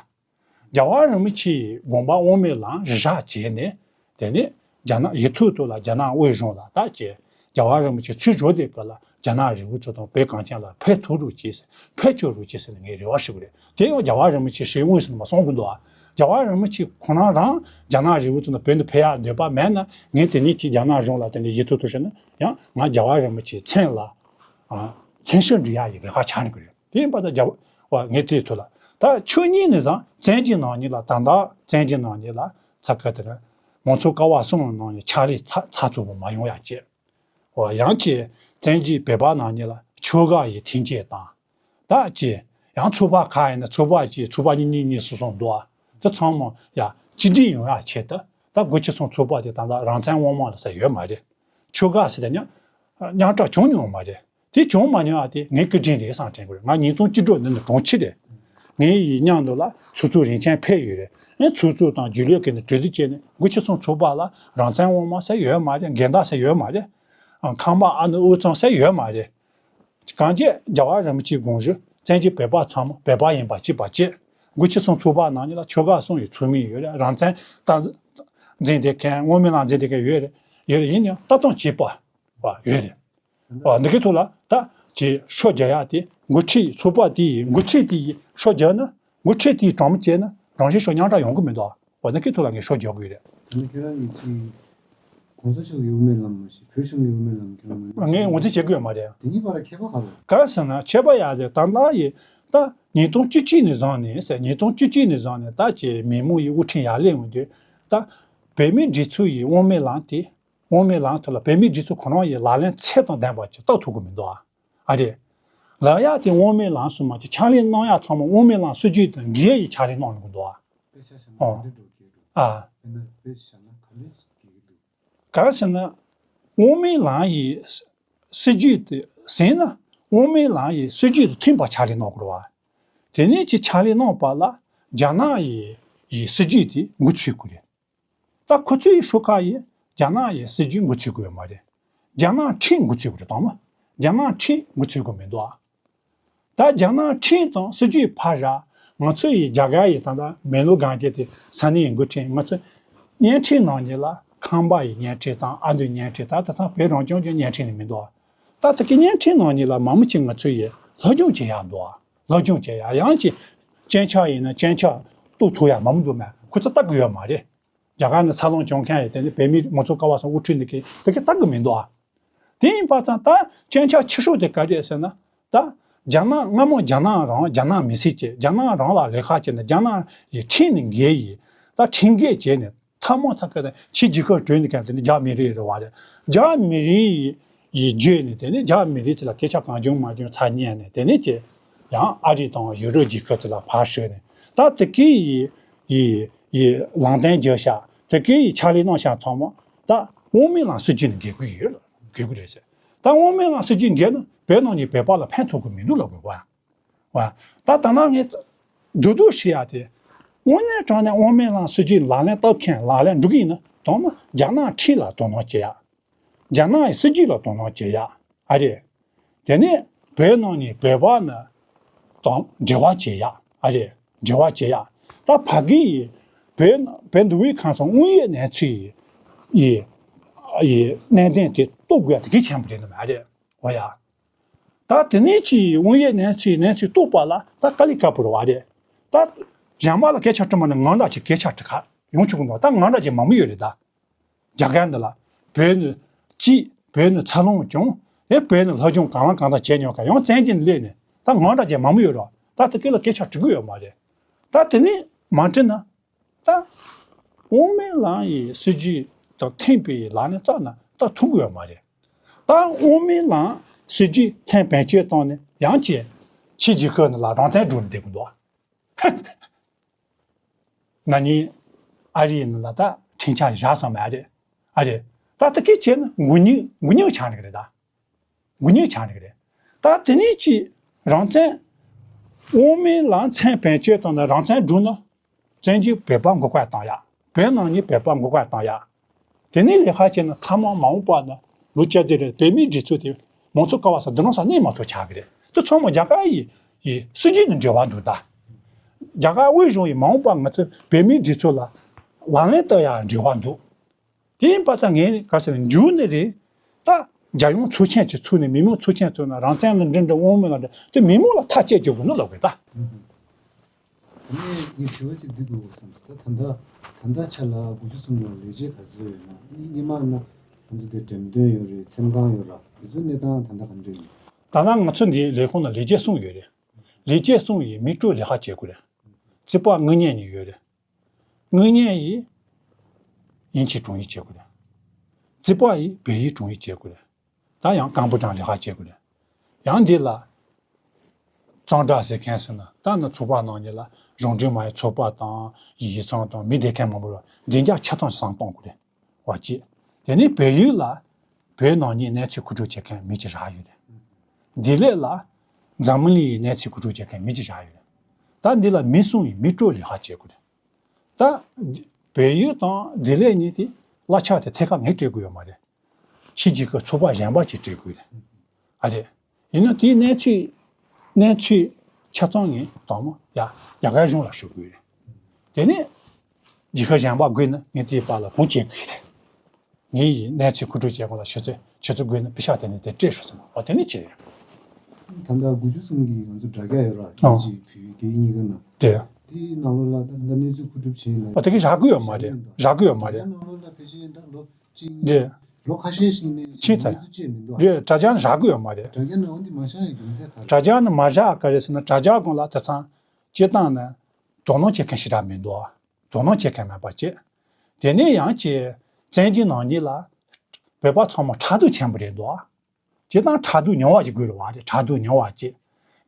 རྒྱལ་བ་རིན་པོ་ཆེའི་དགོངས་པ་དབུ་མའི་ལམ་རེ་བཞག་བྱས་ནས་དེ་ནས་རྒྱ་ནག་ཡིག་ཐོག་ཐོག་ལ་རྒྱ་ནག་དབུས་གཞུང་ལ་ད་བྱས་རྒྱལ་བ་རིན་པོ་ཆེ་ཚུར་འབྱོར་དུས་སྐབས་ལ་རྒྱ་ནག་རི་བོ་ཚོ་དང་བོད་གངས་ཅན་ལ་ཕེབས་ཐུབ་རོགས་གྱིས་ཕེབས་ཆོག་རོགས་གྱིས་ཟེར་ནས་ངས་རེ་བ་ཞུ་གི་རེད། དེ་ཡང་རྒྱལ་བ་རིན་པོ་ཆེ་ཞེས་དངོས་སུ་མ་གསུང་གི་འདུག་ཨ། རྒྱལ་བ་རིན་པོ་ཆེ་ཁོ་རང་རང་རྒྱ་ནག་རི་བོ་ཚོ་དང་བོད་དུ་ཕེབས་ཡག་འདོད་པ་མེད་ན་ངས་དེ་ནས་ཅིག་རྒྱ་ནག་གཞུང་ལ་དེ་འདྲ་ཡིག་ཐོག་ཐོག་བྱས་ན་ཡང་ང་རྒྱལ་བ་རིན་པོ་ཆེའི་མཚན་ལ་ཨ་མཚན་ཤོག་འབྲི་ཡག་ཡི་རེ་བ་ཆགས་ནས་གི་རེད། དེ་ཡིན་པ་དང་རྒྱལ་བ་ངས་དེའི་ཐོག་ལ་ད་ཆོས་ཉིད་ནས་བཟང་བཙན་གྱི་ནང་ཉིད་ལ་ད་ལྟ་བཙན་གྱི་ནང་ཉིད་ལ་ཚ་ཁ་དེ་ར་མང་ཚོགས་ཀ་བ་གསུམ་ནང་ནས་ཕྱག་ལས་ཚགས་ཚགས་ཚུད་པོ་མ་ཡོང་ཡག་བྱས། འོ་ཡང་ཅིག་བཙན་གྱི་བོད་པ་ནང་ཉིད་ལ་ཆོལ་ཁ་ཡི་འཐེན་འཁྱེར་དང་། ད་ཅིག་ཡང་ཚོགས་པ་ཁག་ཡིན་ན་ཚོགས་པ་ཅིག་ཚོགས་པ་གཉིས་གཉིས་གཉིས་གསུམ་གསུམ་འདུག་ཨ། དེ་ཚང་མ་ཡ་གཅིག་སྒྲིལ་ཡོང་ཡག་ཆེད་དུ་ད་དགུ་བཅུ་གསུམ་ཚོགས་པ་དེ་ད་ལྟ་རང་བཙན་དབང་མ་ལ་ཟེར་ཡོད་མ་རེད། ཆོལ་ཁ་ཟེར་དེ་ཉམ་ཉམ་དྲག་བྱུང་མྱོང་མ་རེད། དེ་བྱུང་མ་མྱོང་ཨ་དེ་ངའི་སྐུ་དྲིན་རེད་བསམ་དྲན་དགོས་རེད། ང་ཉིས་སྟོང་བཅུ་དྲུག་འདི་ནས་གྲོང་ཁྱེར་རེད། ངའི་ཡི་མཉམ་དུ་ལ་ཚོགས་གཙོ་རིན་ཆེན་ཕེབས་ཡོད་རེད། ཨེ་ཚོགས་གཙོ་དང་རྒྱུན་ལས་ཀྱི་ནས་གྲོས་བསྡུར་བྱས་ནས་དགུ་བཅུ་གསུམ་ཚོགས་པ་ལ་རང་བཙན་དབང་མ་ཟེར་ཡོད་མ་རེད། འགལ་ཟླ་ཟེར་ཡོད་མ་རེད། ཨ་ཁང་པ་ཨ་ནི་དབུས་གཙང་ཟེར་ཡོད་མ་རེད། གང་ཅི་རྒྱལ་བ་རིན་པོ་ཆེའི་དགོངས་ཞུ་བཙན་གྱི་བོད་པ་ཚང་མ་བོད་པ་ཡིན་པ་གཅིག་པ་བཅས། དགུ་བཅུ་གསུམ་ཚོགས་པ་ནང་ཉིད་ལ་ཆོལ་ཁ་གསུམ་ཡི་ཚོགས་མི་ཡོད་རེད། རང་བཙན་སྟངས་འཛིན་བསྡད་མཁན་དབུ་མའི་ལམ་འཛིན་བསྡད་མཁན་ཡོད་རེད། ཡོད་རེད། ཡིན་ཡང་ལྟ་སྟངས་གཅིག་པ་བ་ཡོད་རེད། ཨ་འདི་གའི་ཐོག་ལ་ད་ཅེས་ཤོ་རྒྱག་ཡག་དེ་འགོ་ཁྲིད་ཚོགས་པ་དེ་ཡི་འགོ་ཁྲིད་དེ་ཡི་ཤོ་རྒྱག་ན་འགོ་ཁྲིད་དེ་ཡི་གྲངས་མི་བྱས་ན་རང་བཞིན་ཤོ་ཉམས་དྲག་ཡོང་གི་མི་འདུག་ཨ། འདི་གའི་ཐོག་ལ་ངས་ཤོ་རྒྱག་དགོས་རེད། ཨ་ནི་ཁྱེད་རང་གིས་ཅིག་གོང་ས་མཆོག་གི་དབུ་མའི་ལམ་མ་ཞིག་བོད་གཞུང་གི་དབུ་མའི་ལམ་ཁྱེད་རང་མ་ངས་ངོས་འཛིན་བྱེད་དགོས་ཡོད་མ་རེད། དེ་གཉིས་བར་ཁྱད་པར་ག་རེ། ག་རེ་ཟེར་ན་ཁྱད་པར་ཡག་རེད། ད་ལྟ་ཡི་ད་ཉིས་སྟོང་བཅུ་གཅིག་ནས་བཟུང་ནས་ཟེར་ཉིས་སྟོང་བཅུ་གཅིག་ནས་བཟུང་ནས་ད་ཅེས་མི་མང་ཡི་དབུ་ཁྲིད་ཡར་སླེབས་འོང་དུས་ད་བོད་མིའི་སྒྲིག་འཛུགས་ཡི་དབུ་མའི་ལམ་དེ། དབུ་མའི་ལམ་ཐོག་ལ་བོད་མིའི་སྒྲིག་འཛུགས་ཁོ་རང་ཡི་ལག་ལེན་ཚད་དང་ལྡན་པ་ཅིག་བསྟར་ཐུབ་ཀྱི་མི་འདུག་ཨ། ཨ་རེད། ལབ་ཡག་དེ་དབུ་མའི་ལམ་སོང་མ་ཅིག་ཕྱག་ལས་གནང་ཡག་ཚང་མ་དབུ་མའི་ལམ་སྲིད་ཇུས་དང་འགལ་ཡི་ཕྱག་ལས་གནང་གི་འདུག་ཨ། དཔེ་ཆ་བཞག་ན་ཨོ། ག་འདྲ་འགྲོ་གི་འདུག་ཨ། དཔེར་ན་དཔེ་བཞག་ན་ག་འདྲ་ཞིག་གི་འདུག་ག་རེ་ཟེར་ན། དབུ་མའི་ལམ་ཡི་སྲིད་ཇུས་དེ་ཟིན་ན་དབུ་མའི་ལམ་ཡི་སྲིད་ཇུས་དེ་མཐུན་པ་ཕྱག་ལས་གནང་དགོས་རེད་བ། དེ་ནས་ཅིག་ཕྱག་ལས་གནང་བ་ལ་རྒྱ་ནག་ཡི་ཡི་སྲིད་ཇུས་དེ་འགོ་ཚུགས་དགོས་རེད། ད་ཁོ་ཚོའི་ཤོག་ཁག་ཡིས་རྒྱ་ནག་ཡི་སྲིད་ཇུས་འགོ་ཚུགས་དགོས་ཡོད་མ་རེད། རྒྱ་ནག་ཁྲིམས་འགོ་ཚུགས་དགོས་རེད་དང་མ། རྒྱ་ནག་ཁྲིམས་འགོ་ཚུགས་དགོས་མི་འདུག་ཨ། ད་རྒྱ་ནག་ཁྲིམས་དང་སྲིད་ཇུས་ཕར་བཞག་ང་ཚོ་ཡི་རྒྱ་གར་ཡི་ད་ལྟ་མེ་ལོ་གང་ཅི་དེ་ས་གནས་ཡི་འགོ་ཁྲིད་ང་ཚོ་བརྙན་འཕྲིན་ནང་ཉིད་ལ་ཁང་པ་ཡི་བརྙན་འཕྲིན་དང་ཨ་མདོའི་བརྙན་འཕྲིན་ད་ད་ཚང་བོད་རང་སྐྱོང་ལྗོངས་བརྙན་འཕྲིན་ནི་མི་འདུག་ཨ། ད་ད་གི་བརྙན་འཕྲིན་ནང་ཉིད་ལ་མང་མོ་ཅིག་ང་ཚོ་ཡི་སློབ་སྦྱོང་བྱེད་ཡག་འདུག་ཨ། སློབ་སྦྱོང་བྱེད་ཡག་ཡང་ཅིག་སྤྱན་ཆབ་ཡིན་ན་སྤྱན་ཆབ་གཏུག་ཐུབ་ཡག་མང་མོ་འདུག་མེད་ཁོ་ཚོ་ལྟ་གི་ཡོད་མ་རེད། རྒྱ་གར་ནས་འཚར་ལོངས་བྱུང་མཁན་ཡི་དེ་ནི་བོད་མི་མང་གཙོ་ཀ་བ་གསུམ་དབུ་ཁྲིད་འདི་གི་དེ་གི་ལྟ་གི་མི་འདུག་ཨ། དེ་ཡིན་པ་ཙང་ད་སྐྱོན་ཆ་ཆེ་ཤོས་དེ་ག་རེ་རེད་ཟེར་ན་ད་ རྒྱ་ནག་སྔ་མོ་རྒྱ་ནག་རང་རྒྱ་ནག་མི་སེར་བྱས། རྒྱ་ནག་རང་ལ་ལས་ཀ་བྱས་ནས། རྒྱ་ནག་ཡི་ཁྲིམས་ནི་འགལ་ཡིན། ད་ཁྲིམས་འགལ་བྱས་ནས། ཐ་མ་ཚ་ཁ་དང་ཕྱི་རྒྱལ་ཁབ་བྲོས་ནས་ག་དེ་ནི་རྒྱ་མི་རིགས་རེད་བ་རེད། རྒྱ་མི་རིགས་ཡི་བརྗོད་ནས། དེ་ནས་རྒྱ་མི་རིགས་ཚོ་ལ་སྐད་ཆ་གང་བྱུང་མང་བྱུང་ཚ་ཉན་ནས། དེ་ནས་ཀྱི་ཡང་ཨ་རི་དང་ཡུ་རོབ་རྒྱལ་ཁབ་ཚོ་ལ་ཕར་ཤོད་ནས། ད་དེ་གི་ཡི་ཡི་ཡི་ལངས་སྟངས་བརྒྱབ་ཤག་དེ་གི་ཡི་ཕྱག་ལས་གནང་ཤག་ཚང་མ་ད་དབང་མེད་ལམ་སྲིད་ཇུས་ནི་འགལ་གི་ཡོད། འགལ་གི་རེད་ཟེར། ད་དབང་མེད་ལམ་སྲིད་ཇུས་འགལ་ན་བོད་ནང་གི་བོད་པ་ལ་ཕན་ཐོགས་གི་མི་འདུག་ལབ་དགོས་བ། བ། ད་ད་ནང་ངས་བསྡུ་བསྡུ་བྱེད་ཡ་དེ། དངོས་གནས་དྲང་གནས་དབང་མེད་ལམ་སྲིད་ཇུས་ལག་ལེན་བསྟར་མཁན་ལག་ལེན་འགྲོ་གི་ཡིན་ན། དང་མ་རྒྱ་ནག་ཁྲིམས་ལ་དོ་སྣང་བྱེད་ཡ། རྒྱ་ནག་གི་སྲིད་ཇུས་ལ་དོ་སྣང་བྱེད་ཡ། ཨ་རེད། དེ་ནས་བོད་ནང་ནས་བོད་པ་ནི་དང་འབྲེལ་བ་བྱེད་ཡ། ཨ་རེད། འབྲེལ་བ་བྱེད་ཡ། ད་ཕ་གི་ཡི་བོད་བོད་འདུལ་བའི་ཁང་སང་དངོས་ཡོད་གནས་ཚུལ་ཡི་ཡི་ཡི་གནད་དོན་དེ་རྟོགས་དགོས་ཡ་དེ་གལ་ཆེན་པོ་རེད་ནི་མ་རེད། འོ་ཡ། ད་དེ་ནས་ཀྱི་དངོས་ཡོད་གནས་ཚུལ་གནས་ཚུལ་རྟོགས་པ་ལ་ད་དཀའ་ལས་ཁག་པོ་རེད་བ་རེད། ད་གཞན་པ་ལ་སྐད་ཆ་དྲི་མ་ནི་ང་འདྲ་ཅིག་སྐད་ཆ་དྲི་ཁ་ཡོང་ཆོག་གི་འདུག་ད་ང་འདྲ་ཅིག་མང་པོ་ཡོད་རེད་ད། རྒྱ་གར་འདི་ལ་བོད་ནི་སྐྱིད། བོད་ནི་འཚར་ལོངས་བྱུང་། ཨེ་བོད་ནི་སློབ་སྦྱོང་གང་ལ་གང་འདྲ་བྱས་མྱོང་ག་ཡང་བཙན་གྱིས་སླེབས་ནས། ད་ང་འདྲ་ཅིག་མང་པོ་ཡོད་རེད་བ། ད་དེ་སྐད་ལ་སྐད་ཆ་དྲི་གི་ཡོད་མ་རེད། ད་དེ་ནས་མ་དྲི་ན། ད་དབང་མེད་ལམ་ཡི་སྲིད་ཇུས་དང་མཐུན་པའི་ལམ་ནས་བཙལ་ན་ད་ཐུབ་ཀྱི་ཡོད་མ་རེད། ད་དབང་མེད་ལམ་སྲིད་ཇུས་མཚན་བེད་སྤྱོད་བཏང་ནས་ཡང་ཅིག་ཕྱི་རྒྱལ་ཁབ་ནང་ལ་རང་བཙན་སྒྲུབ་ནས་བསྡད་ཀྱི་འདུག་ན་ནིང་ཨ་རིའི་ནང་ལ་ད་ཁྲིམས་འཆར་བཞག་སོང་མ་རེད། ཨ་རེད། ད་ལྟ་སྐད་ཆ་ནི་མགོ་རྙོག་མགོ་རྙོག་ཆགས་འགྲོ་གི་རེད་ད། མགོ་རྙོག་ཆགས་འགྲོ་གི་རེད། ད་དེ་ནས་ཅིག་རང་བཙན། དབང་མེད་ལམ་མཚན་བེད་སྤྱོད་བཏང་ནས་རང་བཙན་བསྒྲུབས་ན། བཙན་བྱོལ་བོད་པ་མགོ་སྐོར་བཏང་ཡ། བོད་ནང་ནས་བོད་པ་མགོ་སྐོར་བཏང་ཡ། དེ་ནས་ལས་ཀ་བྱས་ན་མཐའ་མ་མ་འོངས་པ་ན་ལོ་བཅོ་བརྒྱད་རེ་བོད་མིའི་སྒྲིག་འཛུགས་དེ་མང་གཙོ་ཀ་བ་ས་འདི་ནང་ས་གནས་མ་གཏོགས་ཆགས་ཀྱི་རེད། དེ་ཚང་མ་རྒྱ་གར་ཡི་ཡི་སྲིད་ཇུས་ནས་འབྲེལ་བ་འདུག་ད། རྒྱ་གར་དབུས་གཞུང་ཡིས་མ་འོངས་པ་ང་ཚོའི་བོད་མིའི་སྒྲིག་འཛུགས་ལ་ལག་ལེན་བསྟར་ཡ་འབྲེལ་བ་འདུག་དེ་ཡིན་པ་ཙང་ངས་ག་ཟེར་ན་མཇུག་ནས་རེད། ད་རྒྱལ་ཡོངས་ཚོགས་ཆེན་ཅིག་ཚུགས་ནས་མི་མང་ཚོགས་ཆེན་ཚུགས་ན་རང་བཙན་ལ་འགྲིམ་འགྲིམ། དབང་མེད་ལ་འགྲིམ་དེ་མི་མང་ལ་ཐག་བཅད་རྒྱུ་དགོས་ནོ་ལབ་དགོས་ད། དེ་ནས་ངས་དྲི་བ་ཅིག་འདི་དགོས་བསམ་སོང་། ད་ད་ལྟ་ད་ལྟ་ཆ་ལ་དགུ་བཅུ་གསུམ་ལ་ལས་བྱེད་ག་ཚོད་ཡོད་ན། སྔོན་མ་ན་ང་ཚོ་དེ་འགྲེམས་སྟོན་ཡོད་རེད། འཚེམ་ཁང་ཡོད་ར། དེ་ཚོའི་གནས་སྟངས་ད་ལྟ་ག་འདྲ་ཡིན། ད་ལྟ་ང་ཚོ་འདི་ལས་ཁུངས་ན་ལས་བྱེད་གསུམ་ཡོད་རེད། ལས་བྱེད་གསུམ་ཡིས་མི་སྤྲོད་ལས་ཀ་བྱེད་དགོས་རེད། རྩིས་པ་དངུལ་གཉེར་གཉིས་ཡོད་རེད། དངུལ་གཉེར་ཡིས་དབྱིན་ཇིའི་དྲུང་ཡིག་བྱེད་དགོས་རེད། རྩིས་པ་ཡིས་བལ་ཡུལ་དྲུང་ཡིག་བྱེད་དགོས་རེད། ད་ཡང་ཀམ་པུ་ཊར་ལས་ཀ་བྱེད་དགོས་རེད། ཡང་འདི་ལ་གཙང་སྦྲ་ཟེར་མཁན་ཟེར་ན། ད་ནི་ཚོགས་པ་ནང་ཉིད་ལ་གཞུང་འབྲེལ་མ་ཡིན་ཚོགས་པ་དང་ཡིག་ཚང་དང་མི་བསྡད་མཁན་མང་པོ་རེད། བདེ་འཇགས་ཆ་ཚང་ཞིག་བཟོ་གཏོང་དགོས་རེད། བ་གཅིག་དེ་ནས་བལ་ཡུལ་ལ་བོད་ནང་ཉིད་གནས་ཚུལ་མཁོ་སྒྲུབ་བྱེད་མཁན་མི་གཅིག་རག་ཡོད་རེད། བདེ་ལེགས་ལ་འཛམ་གླིང་ཡི་གནས་ཚུལ་མཁོ་སྒྲུབ་བྱེད་མཁན་མི་གཅིག་རག་ཡོད་རེད། ད་འདི་ལ་མི་གསུམ་ཡིས་མི་སྤྲོད་ལས་ཀ་བྱེད་དགོས་རེད། ད་བལ་ཡུལ་དང་བདེ་ལེགས་གཉིས་དེ་གླ་ཆ་དེ་ཐད་ཀར་ངས་སྤྲད་དགོས་ཡོད་མ་རེད། ཕྱི་རྒྱལ་ཁབ་ཚོགས་པ་གཞན་པ་ཅིག་སྤྲད་དགོས་རེད། ཨ་རེད། ཡིན་ན་དེའི་གནས་ཚུལ་གནས་ཚུལ་ཆ་ཚང་ངས་དང་མོ་ཡ་རྒྱ་གར་གཞུང་ལ་ཞུ་དགོས་རེད། དེ་ནས་རྒྱལ་ཁབ་གཞན་པ་དགོས་ན་ངས་དེའི་བར་ལ་གོང་བྱེད་དགོས་རེད། ངས་ཡིན་གནས་ཚུལ་མཁོ་སྒྲུབ་བྱེད་སྒོ་ལ་ཆུ་ཚོད་ཆུ་ཚོད་དགོས་ན་པི་ཤག་དེ་ནས་དེ་སྤྲད་ཤོག་ཟེར་ན། འོ་དེ་ནས་བྱེད་རེད། ད་ལྟ་དགུ་བཅུ་གསུམ་གྱི་ང་ཚོ་དྲ་རྒྱ་ཡོད་ར། ཨོ། དབྱིན་ཇི་བོད་ཡིག་སྐད་ཡིག་གཉིས་ཀ་ནང་། དེ། དེའི་ནང་ལོགས་ལ་ད་ལྟ་གནས་ཚུལ་མཁོ་སྒྲུབ་བྱས་ནས། ཨོ་དེ་གི་རག་གི་ཡོད་མ་རེད། རག་གི་ཡོད་མ་རེད། དྲ་རྒྱ་ནང་ལོགས་ལ་ཕལ་ཆེར་ད་ལོ་གཅིག་རེད། ལོ་ཁ་ཤས་ཤིག་ནས་ཕྱིན་ཚར། གནས་ཚུལ་བཅས་མི་འདུག་རེད། དྲ་རྒྱ་ནང་རག་གི་ཡོད་མ་རེད། དྲ་རྒྱ་ནང་འོ་འདི་མ་བཞག་ཡའི་རྒྱུ་མཚན་ག་རེ། དྲ་རྒྱ་ནང་མ་བཞག་ག་རེ་ཟེར་ན། དྲ་རྒྱ་སྒང་ལ་དེང་སང་སྤྱིར་བཏང་ནས་དོ་སྣང་བྱེད་མཁན་ཞེ་དྲག་མི་འདུག་དོ་སྣང་བྱེད་མཁན་མེད་པ་བྱས། དེ་ནས་ཡང་ཅིག་བཙན་བྱོལ་ནང་ཉིད་ལ་བོད་པ་ཚང་མ་ཕྲག་དོག་ཆེན་པོ་རེད་འདུག་སྤྱིར་བཏང་ཕྲག་དོག་ཉུང་བ་ཅིག་དགོས་རེད་བ་རེད། ཕྲག་དོག་ཉུང་བ་ཅིག་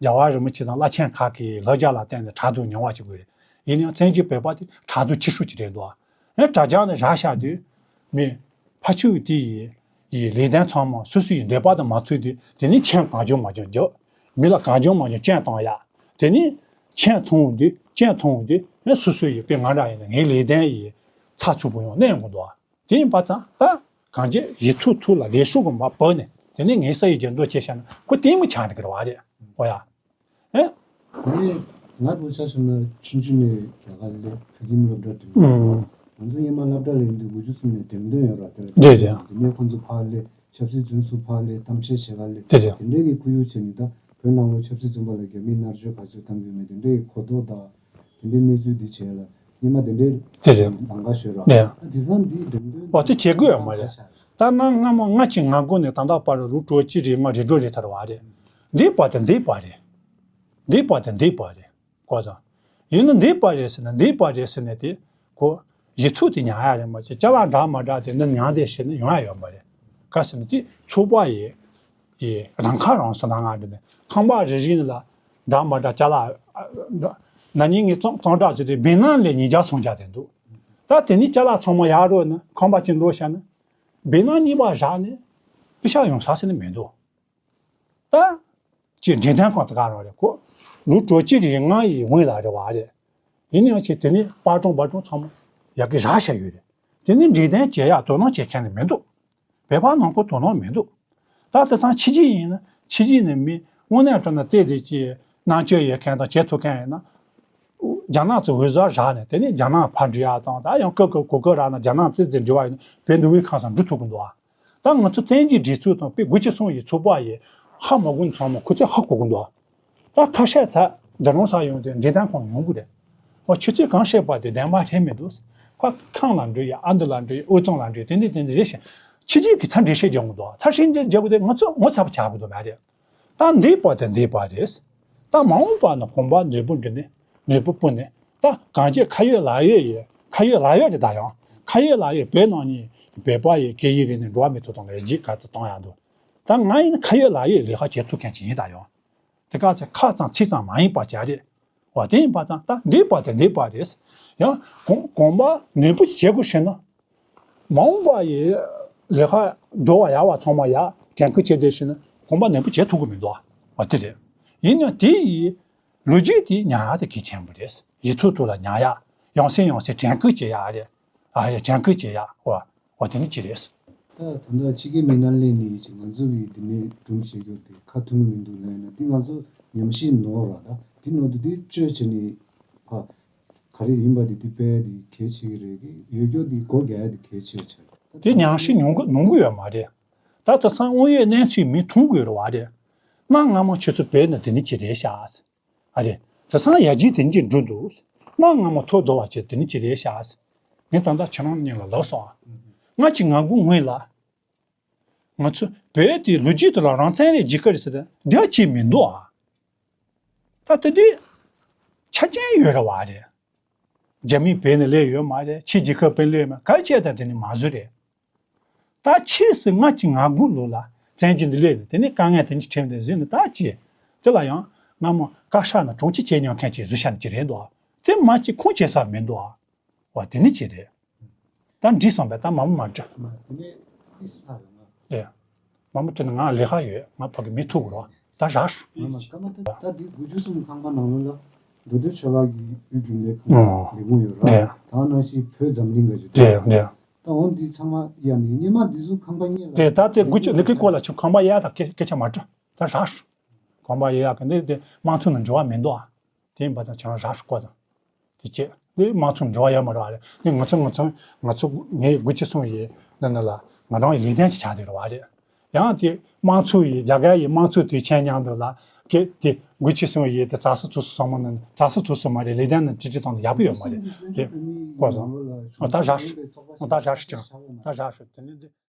རྒྱལ་བ་རིན་པོ་ཆེ་དང་བླ་ཆེན་ཁག་གི་ལབ་རྒྱ་ལ་བརྟེན་ནས་ཕྲག་དོག་ཉུང་བ་ཅིག་དགོས་རེད། ཡིན་ཡང་བཙན་བྱོལ་བོད་པ་དེ་ཕྲག་དོག་ཆེ་ཤོས་ཅིག་རེད་འདུག་ཨ་ནི་དྲ་རྒྱ་ནས་རག་བཞག་དུས་མི་ཕར་ཕྱོགས་དེ་ཡི་ཡི་ལས་དོན་ཚང་མ་སོ་སོ་ཡི་འདོད་པ་དང་མ་མཐུན་དུས། དེ་ནས་མཆན་གང་བྱུང་མང་བྱུང་རྒྱག་མི་ལ་གང་བྱུང་མང་བྱུང་སྐྱོན་གཏོང་ཡ། དེ་ནས་མཆན་མཐོང་དུས་སྐྱོན་མཐོང་དུས་ཨ་ནི་སོ་སོ་ཡི་དཔེ་ང་འདྲ་ཡིན་ན་ངའི་ལས་དོན་ཡི་ཚགས་ཚུད་པོ་ཡོང་གནས་དགོས་འདུག་དེ་ཡིན་པ་ཙང་ད་གང་ཅི་ཡིད་ཐུབ་ཐུབ་ལ་ལས་ཤོག་གི་མ་བབས་ནས། དེ་ནས་ངའི་ས་ཡི་རྒྱན་དུ་ཆེ་ཤ་ན་ཁོ་ལྟད་མོ་ཆགས་འགྲོ་གི་རེད་བ་རེད། ཨོ་ཡ། ཨེ། ངས་ང་བོད་ཆ་བཞག་ན་ཆུང་ཆུང་ནས་རྒྱ་གར་སླེབས། བོད་ཁྱིམ་སློབ་གྲྭ་འགྲིམས། ཨུམ། ང་ཚོ་སྔོན་མ་སློབ་གྲྭ་ལ་ཡིན་དུས་དགུ་བཅུ་གསུམ་ནས་འགྲེམས་སྟོན་ཡོད་ར། དེ་ལ་རེད་རེད། དེ་ནས་ཁོ་ཚོ་ཕར་སླེབས། ཆབ་སྲིད་བཙོན་ཟུར་ཕར་སླེབས། གཏམ་བཤད་བྱེད་ག་སླེབས། དེ་རེད། དེ་འདྲའི་གི་ཁོར་ཡུག་བྱས་ནས། ད་བོད་ནང་ལོགས་ཆབ་སྲིད་བཙོན་པ་ལ་རྒྱ་མིས་མནར་གཅོད་ག་ཚོད་བཏང་གི་ཡོད་མེད། དེ་འདྲའི་གི་གོ་རྟོགས་དང་། དེ་འདྲའི་གནས་ཚུལ་འདི་བྱས་ལ་སྔོན་མ་དེ་འདྲའི་དེ་རེད། ལམ་ཁ་ཤོད་ར། ཡ། ད་དེང་སང་འདི་འགྲེམས་སྟོན། ཨོ་དེ་བྱེད་དགོས་ཡོད་མ་རེད། ད་གནའ་སྔ་མོ་ལྔ་བཅུ་ང་དགུ་ནས་ད་ལྟ་བར་ལོ་དྲུག་ཅུ་རེ་ལྔ་རེ་དྲུག་རེ་ཚར་བ་རེད། འདི་བར་དེ་འདི་བར་རེད། འདས་པ་དེ་འདས་པ་རེད། གོ་སོང་། ཡིན་ན་འདས་པ་རེད་ཟེར་ན་འདས་པ་རེད་ཟེར་ནས་དེ་ཁོ་ཡིག་ཐོག་དེ་ཉར་ཡ་རེད་མ་གཏོགས་ཅ་ལག་འདྲ་མ་འདྲ་དེ་འདི་ཉར་བསྡད་བྱས་ན་ཡོང་ཡ་ཡོད་མ་རེད། ག་ཟེར་ན་དེ་ཚོགས་པ་ཡི་ཡི་རང་ཁ་རང་གསོ་སྣ་ལྔ་འདི་ནས་ཁང་པ་རེ་རེ་ནང་ལ་འདྲ་མ་འདྲ་ཅ་ལག་ན་ནིང་ངས་གཙང་གཙང་སྦྲ་བྱས་ཏེ་བེ་ནང་ལས་ཉིས་བརྒྱ་སུམ་བརྒྱ་དེ་འདུག་ད་དེ་ནས་ཅ་ལག་ཚང་མ་ཡར་རོགས་ནས་ཁང་པ་ཅིག་འགྲོ་བྱས་ན་བེ་ནང་གཉིས་པ་བཞག་ནས་པེ་ཤག་ཡོང་ས་ཟེར་ནས་མི་འདུག་ད་ཅིག་འབྲས་ལྡན་ཁང་དེ་ག་རང་རེད། ཁོ་ལོ་དྲུག་ཅུ་རེ་ལྔ་ཡི་སྔོན་ལ་རེད་བ་རེད། ཡིན་ནའང་ཅིག་དེ་ནས་པར་སྒྲུང་པར་སྒྲུང་ཚང་མ་ཡག་གི་རག་བཞག་ཡོད་རེད། དེ་ནས་འབྲས་ལྡན་བྱེད་ཡག་དོ་སྣང་བྱེད་མཁན་ནི་མི་འདུག་བོད་པ་ནང་ཁོ་དོ་སྣང་མི་འདུག་ད་དེ་ཚང་ཕྱི་རྒྱལ་ཡིན་ན་ཕྱི་རྒྱལ་ནས་མི་དངོས་གནས་དྲང་གནས་བལྟས་ཚེ་ཅིག་རྣམ་དཔྱོད་ཡོད་མཁན་དང་བྱེད་ཐུབ་མཁན་ཡིན་ན། རྒྱ་ནག་ཚོ་འོས་བཟོ་རག་ནས་དེ་ནས་རྒྱ་ནག་ཕར་འགྲོ་ཡག་དང་ད་ཡང་ཀི་ཀི་གོ་སྐབས་རག་ན་རྒྱ་ནག་ཚོ་ཚོ་འབྲེལ་བ་ཡིན་ན་བོད་འདི་བའི་ཁམས་སུ་འགྲོ་ཐུབ་ཀྱི་འདུག་ད་ང་ཚོ་བཙན་གྱིས་སྒྲིག་འཛུགས་དང་དཔེ་དགུ་བཅུ་གསུམ་ཡི་ཚོགས་པ་ཡི་ཧ་མ་གོ་ནི་ཚང་མ་ཁོ་ཚོས་ཧ་གོ་གི་འདུག་ད་ཁ་ཤས་ཚ་འདི་རང་ས་ཡོང་དུས་འབྲས་ལྡན་ཁང་ཡོང་གི་རེད། ཨོ་ཁྱོད་ཚོས་གང་བཤད་པ་དེ་བདེན་པ་རེད་མི་འདུག་ཁ་ཁང་ལ་འགྲོ་ཡ་ཨ་འདི་ལ་འགྲོ་ཡ་དབུས་གཙང་ལ་འགྲོ་ཡ་དེ་འདྲ་དེ་འདྲ་རེད་ཤག་ཕྱི་རྒྱལ་གྱི་ཚ་འགྲེལ་བཤད་རྒྱག་གི་འདུག་ཚ་ཧྲིན་རྒྱག་རྒྱག་གི་དེ་ང་ཚོ་ངོ་ཚ་པོ་ཆགས་གི་འདུག་མ་རེད། ད་འདས་པ་དེ་འདས་པ་རེད། ད་མ་འོངས་པ་ནི་གོམ་པ་ནོར་བུ་འདི་ནི་ནོར་བུ་སྤུ་ནི་ད་གང་ཅི་ཁ་ཡོད་ལག་ཡོད་ཡོད་ཁ་ཡོད་ལག་ཡོད་རེད། ད་ཡང་ཁ་ཡོད་ལག་ཡོད་བོད་ནང་ནི་བོད་པ་ཡི་སྐད་ཡིག་རིག་གནས་འགྲོ་བ་མི་ཐུབ་དང་ལས་རྗེས་ག་ཚོད་གཏོང་ཡག་འདུག་ད་ང་ཡིན་ཁ་ཡོད་ལག་ཡོད་ལས་ཀ་བྱེད་ཐུབ་མཁན་ཅིག་ཡིན། ད་ཡང་དེ་ག་ཚོད་ཁ་ཙམ་ཚིག་ཙམ་མ་ཡིན་པ་བྱ་རེད། བ་དེ་ཡིན་པ་ཙང་ད་འདས་པ་དེ་འདས་པ་རེད། ཡང་གོང་གོམ་པ་ནོར་བུ་ཞིག་བྱེད་དགོས་ཤེ་ན། མ་འོངས་པ་ཡི་ལས་ཀ་འགྲོ་བ་ཡག་པ་ཚང་མ་ཡག་དྲན་སྐུལ་བྱེད་བསྡད་ཤེ་ན་གོམ་པ་ནོར་བུ་བྱེད་ཐུབ་ཀྱི་མི་འདུག་བ་དེ་རེད། ཡིན་ཡང་དེ་ཡི་ལོ་རྒྱུས་དེ་ཉར་ཡག་དེ་གལ་ཆེན་པོ་རེད། ཡིག་ཐོག་ཐོག་ལ་ཉར་ཡག་ཡང་སེ་ཡང་སེ་དྲན་སྐུལ་བྱེད་ཡག་རེད། ཨ་ཡ་དྲན་སྐུལ་བྱེད་ཡག་བ་བ་དེ་ནི་ཅི་རེད། ད་ད་ལྟ་ཕྱི་རྒྱལ་མི་སྣ་སླེབས་ནས་ཅིག་ང་ཚོ་གི་འདི་ནས་སྒྲུང་བཤད་རྒྱུ་དེ་ཁ་མཐུན་གི་མི་འདུག་ལབ་ན་འདི་ང་ཚོ་ཉམས་ཞིབ་ནོར་ར་ད་འདི་ནོར་དུ་འདི་བཅོས་བྱས་ནས་ཕ་ག་རེ་ཡིན་པ་འདི་འདི་སྤེལ་འདི་གལ་ཆེ་གི་རེད་གི་ཡོད་རྒྱུ་འདི་སྒོ་རྒྱག་ཡ་འདི་གལ་ཆེ་ཆེ་ད་དེ་ཉམས་ཞིབ་ཉུང་གི་ནོར་གི་ཡོད་མ་རེད། ད་ད་སང་དངོས་ཡོད་གནས་ཚུལ་མི་མཐོང་གི་ཡོད་རེད་བ་རེད། གནའ་སྔ་མོ་ཆུ་ཚོད་བོད་ནས་དེ་ནི་ཅི་རེད་ཤག་ཨ་རེད། དེང་སང་ཡར་རྒྱས་དེ་འདྲ་འགྲོ་འདུག་གནའ་སྔ་མོ་ཐོག་རྡོ་བ་བྱས་དེ་ནི་ཅི་རེད་ཤག་ངས་ད་ལྟ་ཁྱེད་རང་གཉིས་ལ་ལབ་སོང་ཨ། ལྔ་གཅིག་ང་དགུ་སྔོན་ལ། ང་ཚོ་བོད་དེ་ལོ་རྒྱུས་དེ་ལ་རང་བཙན་རེད་བརྗེ་ཁ་རེད་ཟེར་ཏེ་འདི་ཅིག་མི་འདུག་ཨ། ད་དེ་དུས་ཆ་རྐྱེན་ཡོད་རེད་བ་རེད། རྒྱ་མི་བོད་ནས་སླེབས་ཡོད་མ་རེད། ཕྱི་རྒྱལ་ཁབ་ཕན་སླེབས་མ་ག་རེ་བྱས་ད་དེ་ནི་མ་བཟོ་རེད། ད་ཕྱིས་སུ་ལྔ་གཅིག་ང་དགུ་ལོ་ལ་བཙན་གྱིས་འདི་ལས་དེ་ནི་དཀའ་ངལ་དེ་ནི་ཁྲིམས་དེ་གཟིགས་ནས་ད་ཅི། དེ་ལ་ཡང་སྔ་མོ་བཀའ་ཤག་ནང་དྲུང་ཆེ་བྱས་མྱོང་མཁན་ཅིག་བཟོས་བཞག་ནི་ཅི་རེད་འདུག་དེ་མ་གཅིག་ཁུངས་སྐྱེལ་ས་མི་འདུག་བ་དེ་ནི་ཅི་རེད། ད་འགྲིག་སོང་པས་ད་མ་མོ་མ་འདྲི། མ་དེ་ནི་ཏི་སི་ལྷག་ཡོད་ང་། ཨེ། མ་མོ་དེ་ནི་ང་ལས་ཀ་ཡོད་ང་ཕ་གི་མི་ཐུག་རོགས་ད་རག་སོང་། མ་མ་ཀ་མ་ད་ད་འདི་དགུ་བཅུ་གསུམ་ཁང་པ་ནང་ལོགས་ལ། མདོ་སྟོད་ཆོས་ལགས་ཀྱི་དབུས་རྒྱུན་ལས་ཁང་ཨོ། ལས་ཁུངས་ཡོད་ར། རེད། ད་ནང་བཞིན་བོད་འཛམ་གླིང་ག་ཞུ་རེད་རེད། ད་འོང་འདི་ཚང་མ་ཡ་ནི་སྙེ་མ་འདི་ཚོ་ཁང་པ་གཉིས་ལ། རེད་ད་དེ་དགུ་བཅུ་ལི་ཀི་སྐོར་ལ་ཆུ་ཁང་པ་ཡ་ད་སྐད་སྐད་ཆ་མ་དྲི་ད་རག་སོང་། ཁང་པ་ཡ་ཡ་གི་འདི་དེ་དམངས་ཚོ་ནང་འབྱོར་བ་མི་འདུག་ཨ། དེ་ཡིན་པ་ཙང་ཁྱེད་རང་རག་སོང་ཀོ་དང་། དེ་བྱས་འདི་དམངས་ཚོ་འབྱོར་བ་ཡོད་མ་རེད་ཨ་རེད་འདི་ང་ཚོ་ང་ཚོ་ང་ཚོ་ངའི་དགུ་བཅུ་གསུམ་ཡི་འདི་ནི་ལ་ང་རང་ཡི་ལས་དོན་ཅིག་ཆགས་བསྡད་རེད་བ་རེད། ཡང་དེ་དམངས་གཙོ་ཡི་རྒྱ་གར་ཡི་དམངས་གཙོ་དུས་ཆེན་མཉམ་དུ་ལ་ཀེ་དེ་དགུ་བཅུ་གསུམ་ཡི་དེ་རྩ་སྲིད་ཚོགས་གཙོ་ཚང་མ་ནི་རྩ་སྲིད་ཚོགས་གཙོ་མ་རེད་ལས་དོན་ནི་ཅི་ཅི་ཙམ་དུ་ཡག་པོ་ཡོད་མ་རེད་དེ་གོ་སོང་། ད་རག་སོང་ད་རག་སོང་ཀྱང་ད་རག་སོང་དེ་ནི་འདི་